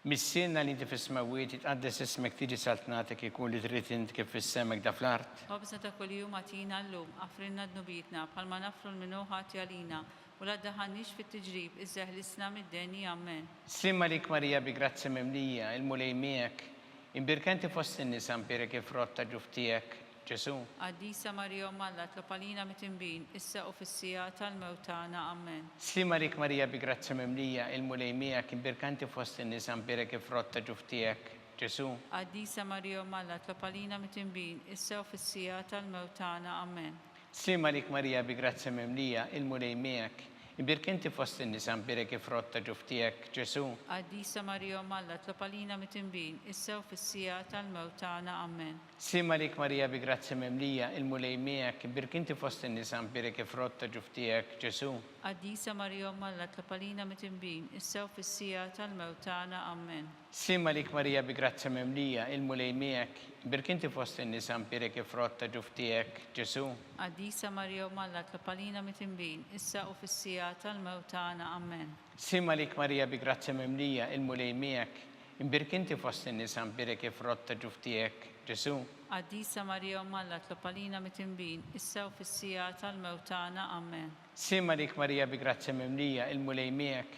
Missierna li inti fis-smewwiet, jitqaddes ismek, tiġi saltnatek, ikun li trid int kif fis-sema hekk fl-art. Ħobżna ta' kuljum agħtina llum, aħfrilna dnubietna, bħalma naħfru 'l min hu ħati għalina, u la ddaħħalniex fit-tiġrib, iżda eħlisna mid-deni. Ammen. Sliem għalik Marija bi grazzja mimlija, il-Mulej miegħek, imbierka inti fost in-nisa mbierek il-frott ta' ġuf tiegħek, Ġesù. Qaddisa Marija Omm Alla tlob għalina mitinbin, issa u fis-siegħa tal-mewt tagħna. Ammen. Sliem għalik Marija bi grazzja mimlija, il-Mulej miegħek, imbierka inti fost in-nisa mbierek il-frott ta' ġuf tiegħek, Ġesù. Qaddisa Marija Omm Alla tlob għalina mitinbin, issa u fis-siegħa tal-mewt tagħna. Ammen. Sliem għalik Marija bi grazzja mimlija, il-Mulej miegħek, imbierka inti fost in-nisa mbierek il-frott ta' ġuf tiegħek, Ġesù. Qaddisa Marija Omm Alla tlob għalina mitinbin, issa u fis-siegħa tal-mewt tagħna. Ammen. Sliem għalik Marija bi grazzja mimlija, il-Mulej miegħek, imbierk inti fost in-nisa mbierek il-frott ta' ġuf tiegħek, Ġesù. Qaddisa Marija Omm Alla tlob għalina mitinbin, issa u fis-siegħa tal-mewt tagħna. Ammen. Sliem għalik Marija bi grazzja mimlija, il-Mulej miegħek, imbierk inti fost in-nisa mbierek il-frott ta' ġuf tiegħek, Ġesù. Qaddisa Marija Omm Alla tlob għalina mitinbin, issa u fis-siegħa tal-mewt tagħna. Ammen. Sliem għalik Marija bi grazzja mimlija, il-Mulej miegħek, Imbierk inti fost in-nisa mbierek il-frott ta' ġuf tiegħek, Ġesù. Qaddisa Marija Omm Alla tlob għalina mitinbin, issa u fis-siegħa tal-mewt tagħna. Ammen. Sliem għalik Marija bi grazzja mimlija, il-Mulej miegħek.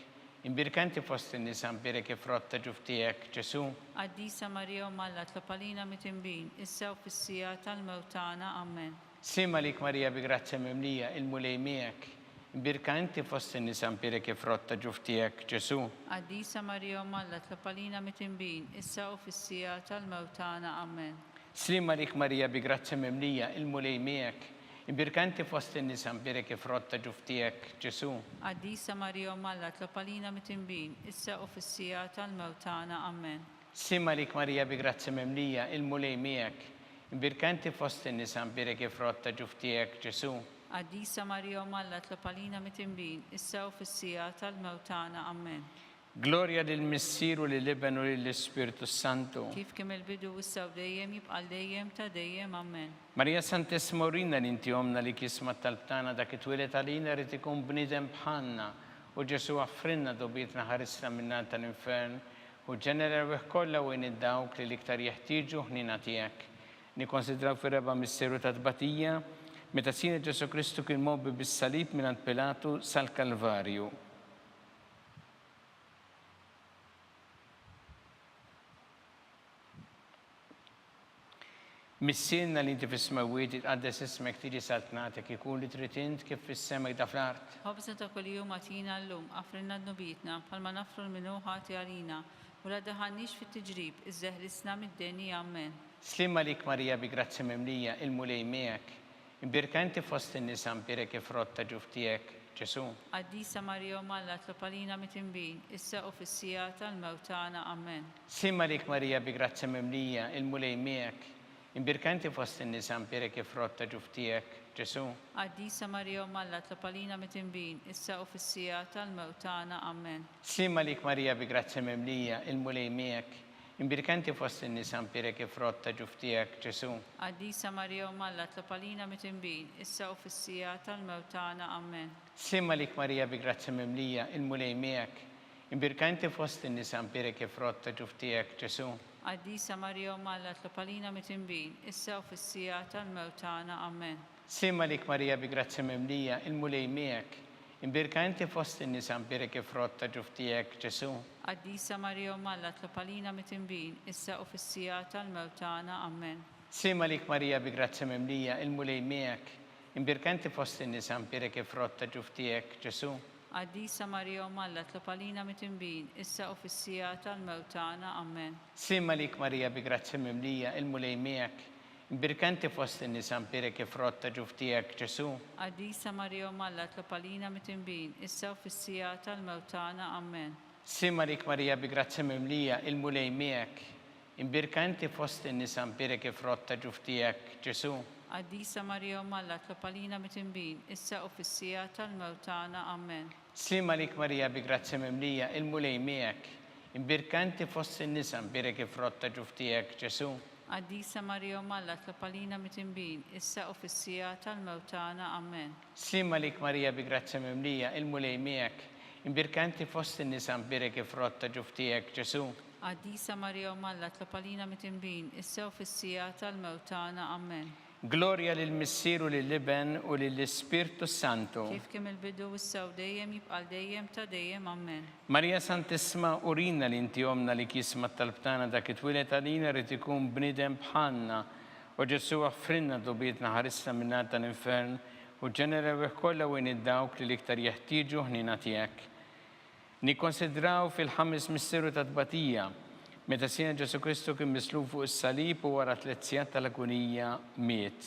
Imbierka inti fost in-nisa mbierek il-frott ta' ġuf tiegħek, Ġesù. Qaddisa Marija Omm Alla tlob għalina mitinbin, issa u fis-siegħa tal-mewt tagħna. Ammen. Sliem għalik Marija bi grazzja mimlija, il-Mulej miegħek. Imbierka inti fost in-nisa mbierek il-frott ta' ġuf tiegħek, Ġesù. Qaddisa Marija Omm Alla tlob għalina mitinbin, issa u fis-siegħa tal-mewt tagħna. Ammen. Sliem għalik Marija bi grazzja mimlija, il-Mulej miegħek. Imbierka inti fost in-nisa mbierek il-frott ta' ġuf tiegħek, Ġesù. Qaddisa Marija Omm Alla tlob għalina mitinbin, issa u fis-siegħa tal-mewt tagħna. Ammen. Sliem għalik Marija bi grazzja mimlija, il-Mulej miegħek. Imbierka inti fost in-nisa mbierek il-frott ta' ġuf tiegħek, Ġesù. Qaddisa Marija Omm Alla tlob għalina mitinbin, issa u fis-siegħa tal-mewt tagħna. Ammen. Glorja lill-Missier u lill-Iben u lill-Ispirtu s-Santu. Kif kien mill-bidu issa u dejjem jibqa' għal dejjem ta' dejjem. Ammen. Marija Santissima urina li inti Ommna li jisma' t-talb tagħna dak it-twieled għalina ried ikun bniedem bħalna u Ġesù aħfrilna dnubietna ħarisna min-nar tal-infern Hu ġenna l-erwieħ kollha u għin dawk li l-iktar jeħtieġu ħniena tiegħek. Nikkonsidraw fir-raba' misteru ta' tbatija, meta Sidna Ġesù Kristu kien mgħobbi bis-salib mingħand Pilatu sal-Kalvarju. Missierna li inti fis-smewwiet, jitqaddes ismek, tiġi saltnatek, ikun li trid int kif fis-sema hekk fl-art. Ħobżna ta' kuljum agħtina llum, aghfrilna dnubietna, bħalma naghfru 'l min hu ħati għalina, u la ddaħħalniex fit-tiġrib, iżda eħlisna mid-deni. Ammen. Sliem għalik Marija bi grazzja mimlija, il-Mulej miegħek. Imbierka inti fost in-nisa mbierek il-frott ta' ġuf tiegħek, Ġesù. Qaddisa Marija Omm Alla tlob għalina mitinbin, issa u fis-siegħa tal-mewt tagħna. Ammen. Sliem għalik Marija bi grazzja mimlija, il-Mulej miegħek. Imbierka inti fost in-nisa mbierek il-frott ta' ġuf tiegħek, Ġesù. Qaddisa Marija Omm Alla tlob għalina mitinbin, issa u fis-siegħa tal-mewt tagħna. Ammen. Sliem għalik Marija bi grazzja mimlija, il-Mulej miegħek. Imbierka inti fost in-nisa mbierek il-frott ta' ġuf tiegħek, Ġesù. Qaddisa Marija Omm Alla tlob għalina mitinbin, issa u fis-siegħa tal-mewt tagħna. Ammen. Sliem għalik Marija bi grazzja mimlija, il-Mulej miegħek. Imbierka inti fost in-nisa mbierek il-frott ta' ġuf tiegħek, Ġesù. Qaddisa Marija Omm Alla tlob għalina mitinbin, issa u fis-siegħa tal-mewt tagħna. Ammen. Sliem għalik Marija bi grazzja mimlija, il-Mulej miegħek. Imbierka inti fost in-nisa mbierek il-frott ta' ġuf tiegħek, Ġesù. Qaddisa Marija Omm Alla tlob għalina mitinbin, issa u fis-siegħa tal-mewt tagħna. Ammen. Sliem għalik Marija bi grazzja mimlija, il-Mulej miegħek. Imbierka inti fost in-nisa mbierek il-frott ta' ġuf tiegħek, Ġesù. Qaddisa Marija Omm Alla tlob għalina mitinbin, issa u fis-siegħa tal-mewt tagħna. Ammen. Sliem għalik Marija bi grazzja mimlija, il-Mulej miegħek. Imbierka inti fost in-nisa mbierek il-frott ta' ġuf tiegħek, Ġesù. Qaddisa Marija Omm Alla tlob għalina mitinbin, issa u fis-siegħa tal-mewt tagħna. Ammen. Sliem għalik Marija bi grazzja mimlija, il-Mulej miegħek. Imbierka inti fost in-nisa mbierek il-frott ta' ġuf tiegħek, Ġesù. Qaddisa Marija Omm Alla tlob għalina mitinbin, issa u fis-siegħa tal-mewt tagħna. Ammen. Sliem għalik Marija bi grazzja mimlija, il-Mulej miegħek. Imbierka inti fost in-nisa mbierek il-frott ta' ġuf tiegħek, Ġesù. Qaddisa Marija Omm Alla tlob għalina mitinbin, issa u fis-siegħa tal-mewt tagħna. Ammen. Sliem għalik Marija bi grazzja mimlija, il-Mulej miegħek. Imbierka inti fost in-nisa mbierek il-frott ta' ġuf tiegħek, Ġesù. Qaddisa Marija Omm Alla tlob għalina mitinbin, issa u fis-siegħa tal-mewt tagħna. Ammen. Glorja lill-Missier u lill-Iben u lill-Ispirtu s-Santu. Kif kien mill-bidu, issa u dejjem, jibqa' għal dejjem ta' dejjem. Ammen. Marija Santissma, urina li inti Ommna li jisma' t-talb tagħna dak itwieled għalina ried ikun bniedem bħalna. O Ġesù aħfrilna dnubietna ħarisna min-nar tal-infern u ġġenera r-rwieħ kollha u għin dawk li l-iktar jeħtieġu ħniena tiegħek. Nikkonsidraw fil-ħames misteru ta' tbatija, meta Sidna Ġesù Kristu kien mislub fuq is-salib u wara tlett sigħat tal-agunija miet.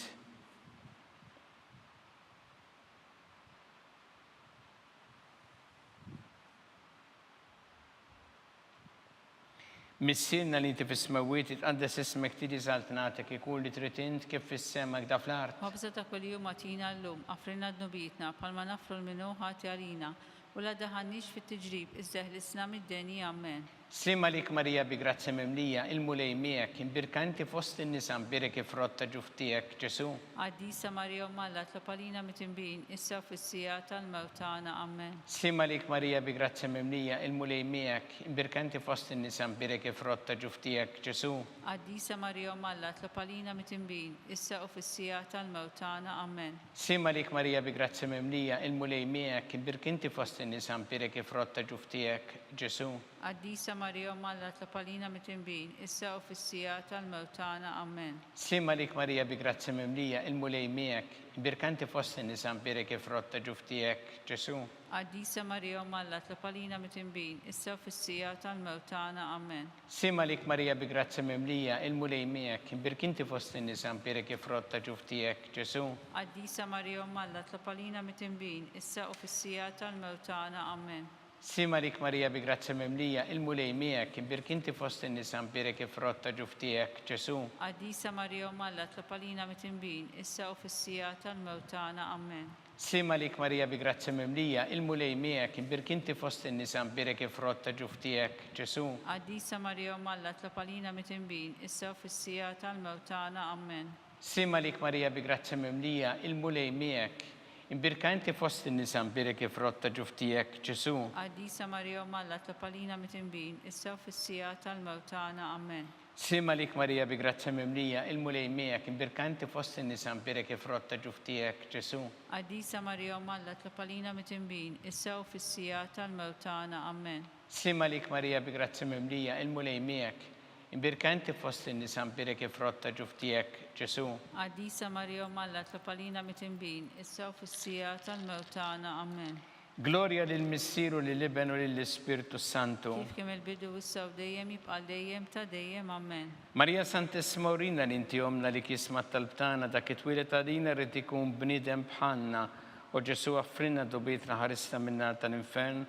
Missierna li inti fis-smewwiet, jitqaddes ismek, tiġi saltnatek, ikun li trid int kif fis-sema hekk da fl-art. Ħobża ta' kuljum agħtina llum, aghfrilna dnubietna, bħalma naghfru 'l min hu ħati għalina, U la daħalniex fit-tiġrib, iżda eħlisna mid-deni. Ammen. Sliem għalik Marija bi grazzja mimlija, il-Mulej miegħek, imbierka inti fost in-nisa mbierek il-frott ta' ġuf tiegħek, Ġesù. Qaddisa Marija Omm Alla tlob għalina mitinbin, issa u fis-siegħa tal-mewt tagħna. Ammen. Sliem għalik Marija bi grazzja mimlija, il-Mulej miegħek, imbierka inti fost in-nisa mbierek il-frott ta' ġuf tiegħek, Ġesù. Qaddisa Marija Omm Alla tlob għalina mitinbin, issa u fis-siegħa tal-mewt tagħna. Ammen. Sliem għalik Marija bi grazzja mimlija, il-Mulej miegħek, imbierk inti fost in-nisa mbierek il-frott ta' ġuf tiegħek, Ġesù. Qaddisa Marija Omm Alla tlob għalina mitinbin, issa u fis-siegħa tal-mewt tagħna. Ammen. Sliem għalik Marija bi grazzja mimlija, il-Mulej miegħek, imbierka inti fost in-nisa mbierek il-frott ta' ġuf tiegħek, Ġesù. Qaddisa Marija Omm Alla tlob għalina mitinbin, issa u fis-siegħa tal-mewt tagħna. Ammen. Sliem għalik Marija bi grazzja mimlija, il-Mulej miegħek, imbierk inti fost in-nisa mbierek il-frott ta' ġuf tiegħek, Ġesù. Qaddisa Marija Omm Alla tlob għalina mitinbin, issa u fis-siegħa tal-mewt tagħna. Ammen. Sliem għalik Marija bi grazzja mimlija, il-Mulej miegħek, imbierk inti fost in-nisa mbierek il-frott ta' ġuf tiegħek, Ġesù. Qaddisa Marija Omm Alla tlob għalina mitinbin, issa u fis-siegħa tal-mewt tagħna. Ammen. Sliem għalik Marija bi grazzja mimlija, il-Mulej miegħek, imbierk inti fost in-nisa mbierek il-frott ta' ġuf tiegħek, Ġesù. Qaddisa Marija Omm Alla tlob għalina mitinbin, issa u fis-siegħa tal-mewt tagħna. Ammen. Sliem għalik Marija bi grazzja mimlija, il-Mulej miegħek, imbierka inti fost in-nisa mbierek il-frott ta' ġuf tiegħek, Ġesù. Qaddisa Marija Omm Alla tlob għalina mitinbin, issa u fis-siegħa tal-mewt tagħna. Ammen. Sliem għalik Marija bi grazzja mimlija, il-Mulej miegħek, imbierka inti fost in-nisa mbierek il-frott ta' ġuf tiegħek, Ġesù. Qaddisa Marija Omm Alla tlob għalina mitinbin, issa u fis-siegħa tal-mewt tagħna. Ammen. Sliem għalik Marija bi grazzja mimlija, il-Mulej miegħek, imbierka inti fost in-nisa mbierek il-frott ta' ġuf tiegħek, Ġesù. Qaddisa Marija Omm Alla tlob għalina mitinbin, issa u fis-siegħa tal-mewt tagħna. Ammen. Glorja lill-Missier u lill-Iben u lill-Ispirtu s-Santu. Kif kien mill-bidu, issa u dejjem, jibqa' għal dejjem ta' dejjem. Ammen. Marija Santissima urina li inti Ommna li jisma' t-talb tagħna dak it-twieled għalina ried ikun bniedem bħalna. O Ġesù aħfrilna dnubietna ħarisna min-nar tal-infern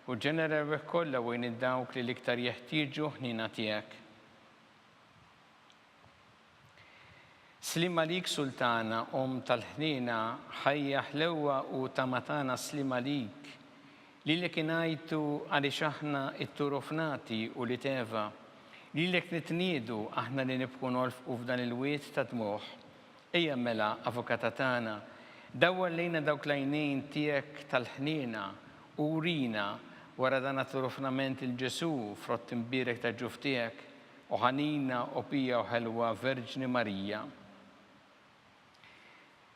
u ġenera r-rwieħ kollha u għin dawk li l-iktar jeħtieġu ħniena tiegħek. Sliem għalik Sultana, Omm tal-ħniena, ħajja, ħlewwa u tama tagħna sliem għalik. Lilek ingħajtu għaliex aħna t-turufnati ulied Eva. Lilek nitniedu aħna li nibku nolfqu f'dan il-wied ta' dmugħ. Ejja mela, Avukata tagħna, dawwar lejna dawk l-għajnejn tiegħek tal-ħniena u urina wara dan għat-turufnament 'il Ġesù, frott imbierek tal-ġuf tiegħek, o ħanina, o pija u ħelwa Verġni Marija.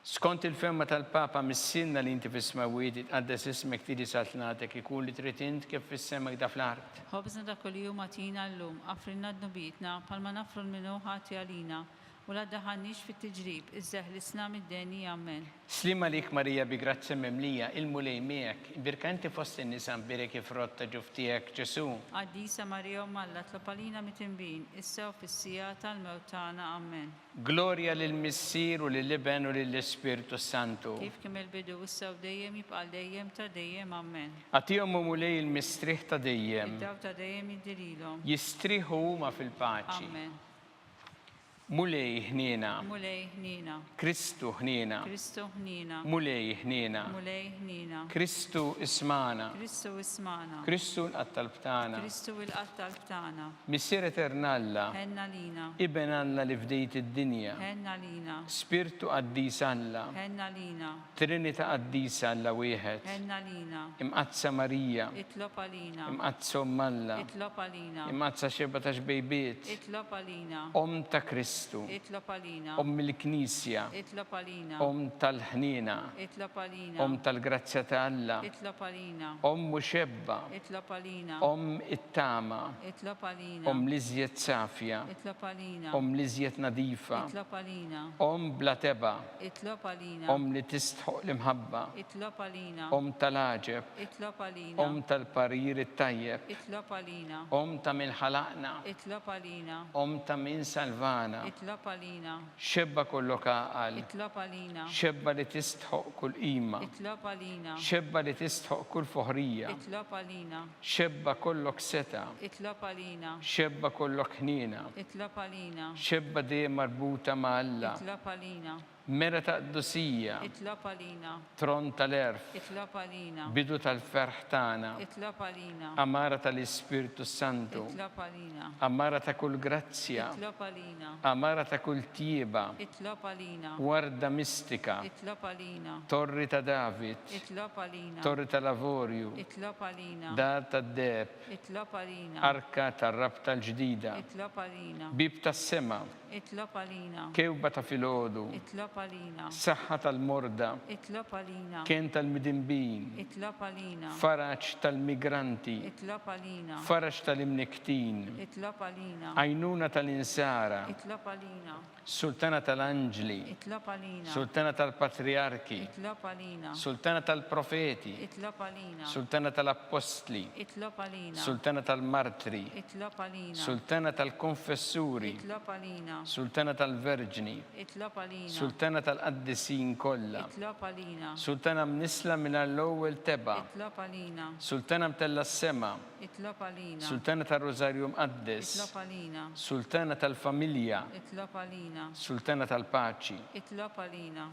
Skont il-fehma tal-Papa, Missierna li inti fis-smewwiet, jitqaddes ismek, tiġi saltnatek, ikun li trid int kif fis-sema hekk fl-art. Ħobżna ta' kuljum agħtina llum, aghfrilna dnubietna, bħalma naghfru 'l min hu ħati għalina, u la ddaħħalniex fit-tiġrib, iżda eħlisna mid-deni. Ammen. Sliem għalik Marija bi grazzja mimlija, il-Mulej miegħek, imbierka inti fost in-nisa mbierek il-frott ta' ġuf tiegħek, Ġesù. Qaddisa Marija Omm Alla, tlob għalina mitinbin, issa u fis-siegħa tal-mewt tagħna. Ammen. Glorja lill-Missier u lill-Iben u lill-Ispirtu s-Santu. Kif kien mill-bidu, issa u dejjem, jibqa' għal dejjem ta' dejjem. Ammen. Agħtihom, o Mulej, il-mistrieħ ta' dejjem. Id-dawl ta' dejjem jiddi lilhom. Jistrieħu huma fil-paċi. Ammen. Mulej, ħniena. Mulej, ħniena. Kristu, ħniena. Kristu, ħniena. Mulej, ħniena. Mulej, ħniena. Kristu, ismagħna. Kristu, ismagħna. Kristu, ilqa' t-talb tagħna. Kristu, ilqa' t-talb tagħna. Missier Etern Alla. Ħenn għalina. Iben Alla li fdejt id-dinja. Ħenn għalina. Spirtu Qaddis Alla. Ħenn għalina. Trinita Qaddisa Alla wieħed. Ħenn għalina. Imqaddsa Marija. Itlob għalina. Imqaddsa Omm Alla. Itlob għalina. Imqaddsa Xebgħa ta' Xbejbiet. Itlob għalina. Omm ta' Kristu. Itlob għalina. Omm il-Knisja. Itlob għalina. Omm tal-ħniena. Itlob għalina. Omm tal-grazzja ta' Alla. Itlob għalina. Omm u xebba. Itlob għalina. Omm it-tama. Itlob għalina. Omm l-iżjed safja. Itlob għalina. Omm l-iżjed nadifa. Itlob għalina. Omm bla tebgħa. Itlob għalina. Omm li tistħoqq l-imħabba. Itlob għalina. Omm tal-għaġeb. Itlob għalina. Omm tal-parir it-tajjeb. Itlob għalina. Omm ta' min ħalaqna. Itlob għalina. Omm ta' min salvana. Itlob għalina. Xebba kollok għaqal. Itlob għalina. Xebba li tistħoqq kull qima. Itlob għalina. Xebba li tistħoqq kull foħrija. Itlob għalina. Xebba kollok setgħa. Itlob għalina. Xebba kollok ħniena. Itlob għalina. Xebba dejjem marbuta ma' Alla. Itlob għalina. Mera ta' qdusija. Itlob għalina. Tron tal-għerf. Itlob għalina. Bidu tal-ferħ tagħna. Itlob għalina. Għamara tal-Ispirtu s-Santu. Itlob għalina. Għamara ta' kull grazzja. Itlob għalina. Għamara ta' kull tjieba. Itlob għalina. Warda mistika. Itlob għalina. Torri ta' David. Itlob għalina. Torri tal-avorju. Itlob għalina. Dar tad-deheb. Itlob għalina. Arka tar-rabta l-ġdida. Itlob għalina. Bieb tas-sema. Itlob għalina. Kewba ta' filgħodu. Itlob għalina. Saħħa tal-morda. Itlob għalina. Kenn tal-midinbin. Itlob għalina. Faraġ tal-migranti. Itlob għalina. Faraġ tal-imnikktin. Itlob għalina. Għajnuna tal-insara. Itlob għalina. Sultana tal-anġli. Itlob għalina. Sultana tal-patrijarki. Itlob għalina. Sultana tal-profeti. Itlob għalina. Sultana tal-appostli. Itlob għalina. Sultana tal-martri. Itlob għalina. Sultana tal-konfessuri. Itlob għalina. Sultana tal-verġni. Itlob għalina. Sultana tal-qaddisin kollha. Itlob għalina. Sultana mnissla mingħajr l-ewwel tebgħa. Itlob għalina. Sultana mtellgħa s-sema. Itlob għalina. Sultana tar-Rużarju Mqaddes. Itlob għalina. Sultana tal-familja. Itlob għalina. Sultana tal-paċi. Itlob għalina.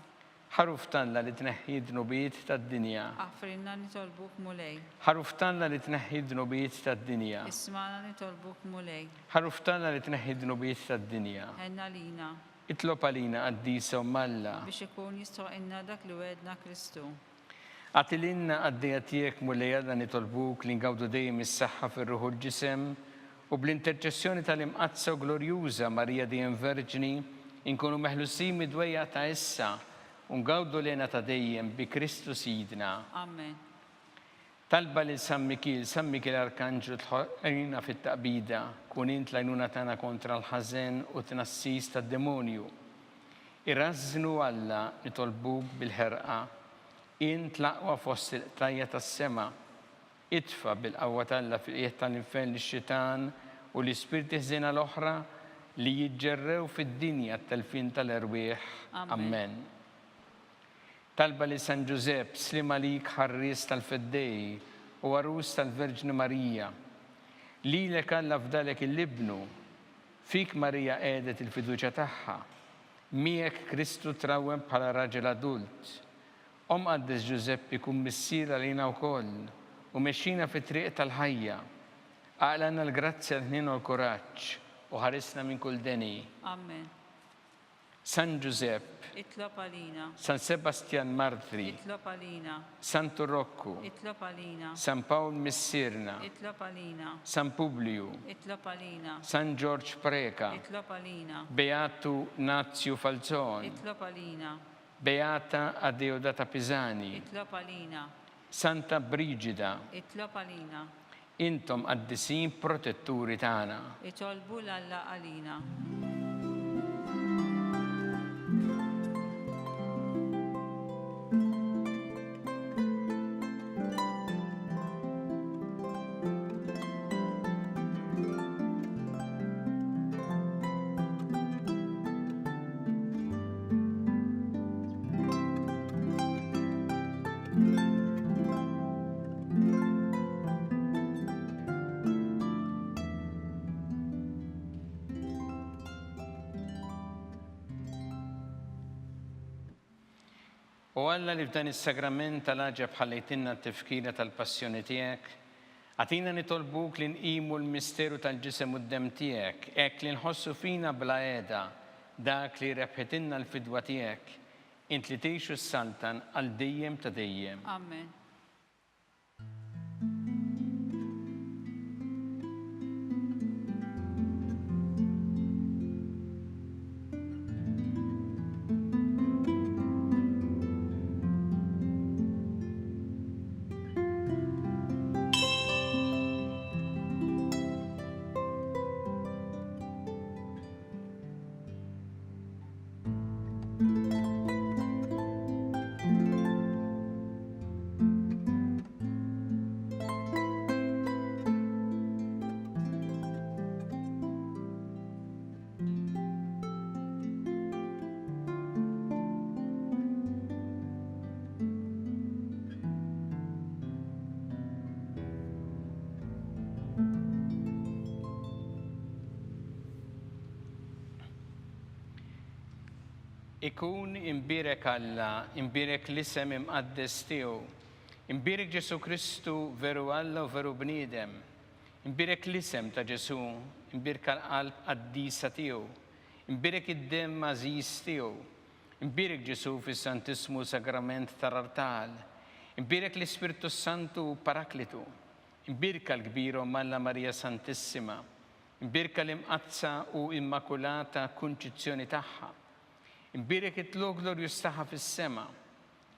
Ħaruf t'Alla li tneħħi d-dnubiet tad-dinja. Aħfrilna nitolbuk Mulej. Ħaruf t'Alla li tneħħi d-dnubiet tad-dinja. Ismagħna nitolbuk Mulej. Ħaruf t'Alla li tneħħi d-dnubiet tad-dinja. Ħenn għalina. Itlob għalina Qaddisa Omm Alla. Biex ikun jistħoqilna dak li wegħedna Kristu. Agħti lilna qaddejja tiegħek Mulej Alla nitolbuk li ngawdu dejjem is-saħħa fir-ruħ u l-ġisem U bl-interċessjoni tal-Imqaddsa u Glorjuża Marija Dejjem Verġni, inkunu meħlusin mid-dwejjaq ta' issa u ngawdu l-hena ta' dejjem bi Kristu Sidna. Amen. Talba lil San Mikiel, San Mikiel Arkanġlu tħoqrina fit-taqbida, kun int l-għajnuna tagħna kontra l-ħażen u t-tnassis tad-demonju. Irażżnu Alla, nitolbuk bil-ħerqa, int l-aqwa fost il-qtajja' tas-sema, Itfa' bil-qawwa t'Alla fil-qiegħ tal-infern lix-xitan u l-ispirti ħżiena l-oħra li jiġġerrew fid-dinja għat-telfien tal-erwieħ. Ammen. Talba lil San Ġużepp, Sliem għalik ħarries tal-Feddej u għarus tal-Verġni Marija. Lilek Alla fdalek il-Ibnu. Fik Marija qiegħdet il-fiduċja tagħha. Miegħek Kristu trawwem bħala raġel adult. O Mqaddes Ġużeppi kun missier għalina wkoll u mexxina fit-triq tal-ħajja. Aqlgħalna l-grazzja, l-ħniena u l-kuraġġ. U ħarisna minn kull deni. Amen. San Ġużepp. Itlob għalina. San Sebastjan Martri. Itlob għalina. Santu Rokku. Itlob għalina. San Pawl Missierna. Itlob għalina. San Publiju. Itlob għalina. San Ġorġ Preca. Itlob għalina. Beatu Nazju Falzon. Itlob għalina. Beata Adeodata Pisani. Itlob għalina. Santa Briġida. Itlob għalina. Intom qaddisin protetturi tagħna. Itolbu 'l Alla għalina. O Alla li f'dan is-sagrament tal-għaġeb ħallejtilna t-tifkira tal-passjoni tiegħek, agħtina nitolbuk li nqimu l-misteru tal-ġisem u d-demm tiegħek, hekk li nħossu fina bla heda dak li rebħitilna l-fidwa tiegħek, int li tgħix u ssaltan għal dejjem ta' dejjem. Amen. Ikun imbierek Alla, imbierek l-isem imqaddes tiegħu. Imbierek Ġesù Kristu, veru Alla u veru bniedem. Imbierek l-isem ta' Ġesù, imbierka l-qalb qaddisa tiegħu. Imbierek id-demm għażiż tiegħu. Imbierek Ġesù fis-Santissmu Sagrament tal-Artal. Imbierek l-Ispirtu s-Santu u Paraklitu. Imbierka l-kbira Omm Alla Marija Santissima. Imbierka l-Imqaddsa u Immakulata Kunċizzjoni tagħha. Imbierek it-tlugħ glorjuż tagħha fis-sema.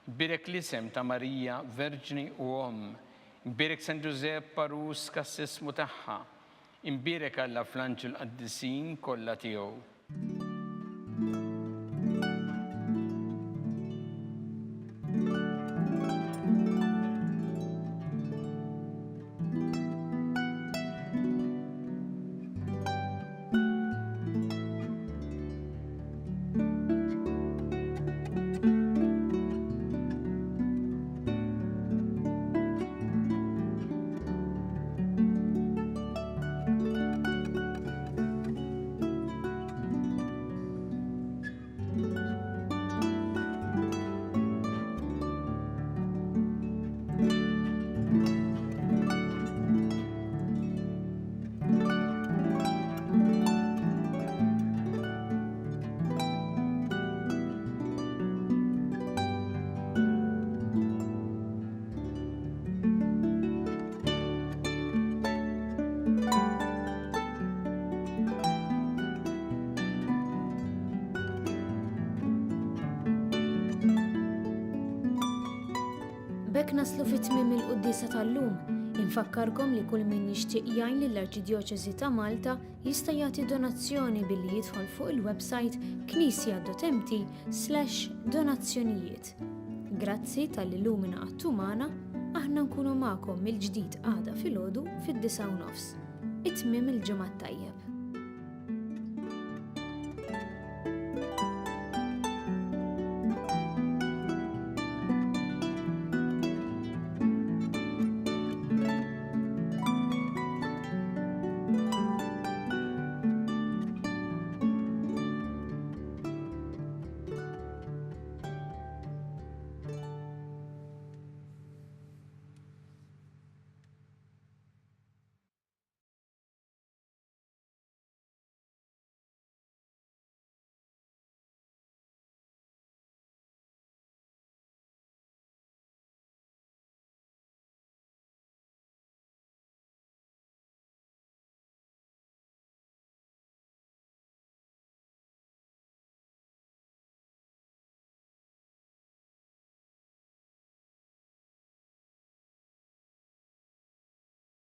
Imbierek l-isem ta' Marija, Verġni u Omm. Imbierek San Ġużepp għarus kassismu tagħha. Imbierek Alla fl-anġli l-qaddisin kollha tiegħu. B'hekk naslu fi tmiem il-quddiesa tal-lum. Infakkarkom li kull min jixtieq jgħin lill-Arċidjoċesi ta' Malta jista' jagħti donazzjoni billi jidħol fuq il-websajt knisja.mt/donazzjonijiet. Grazzi talli llum ingħaqadtu magħna, aħna nkunu magħkom mill-ġdid għada filgħodu fid-9 u nofs. It-tmiem il-ġimgħa t-tajjeb.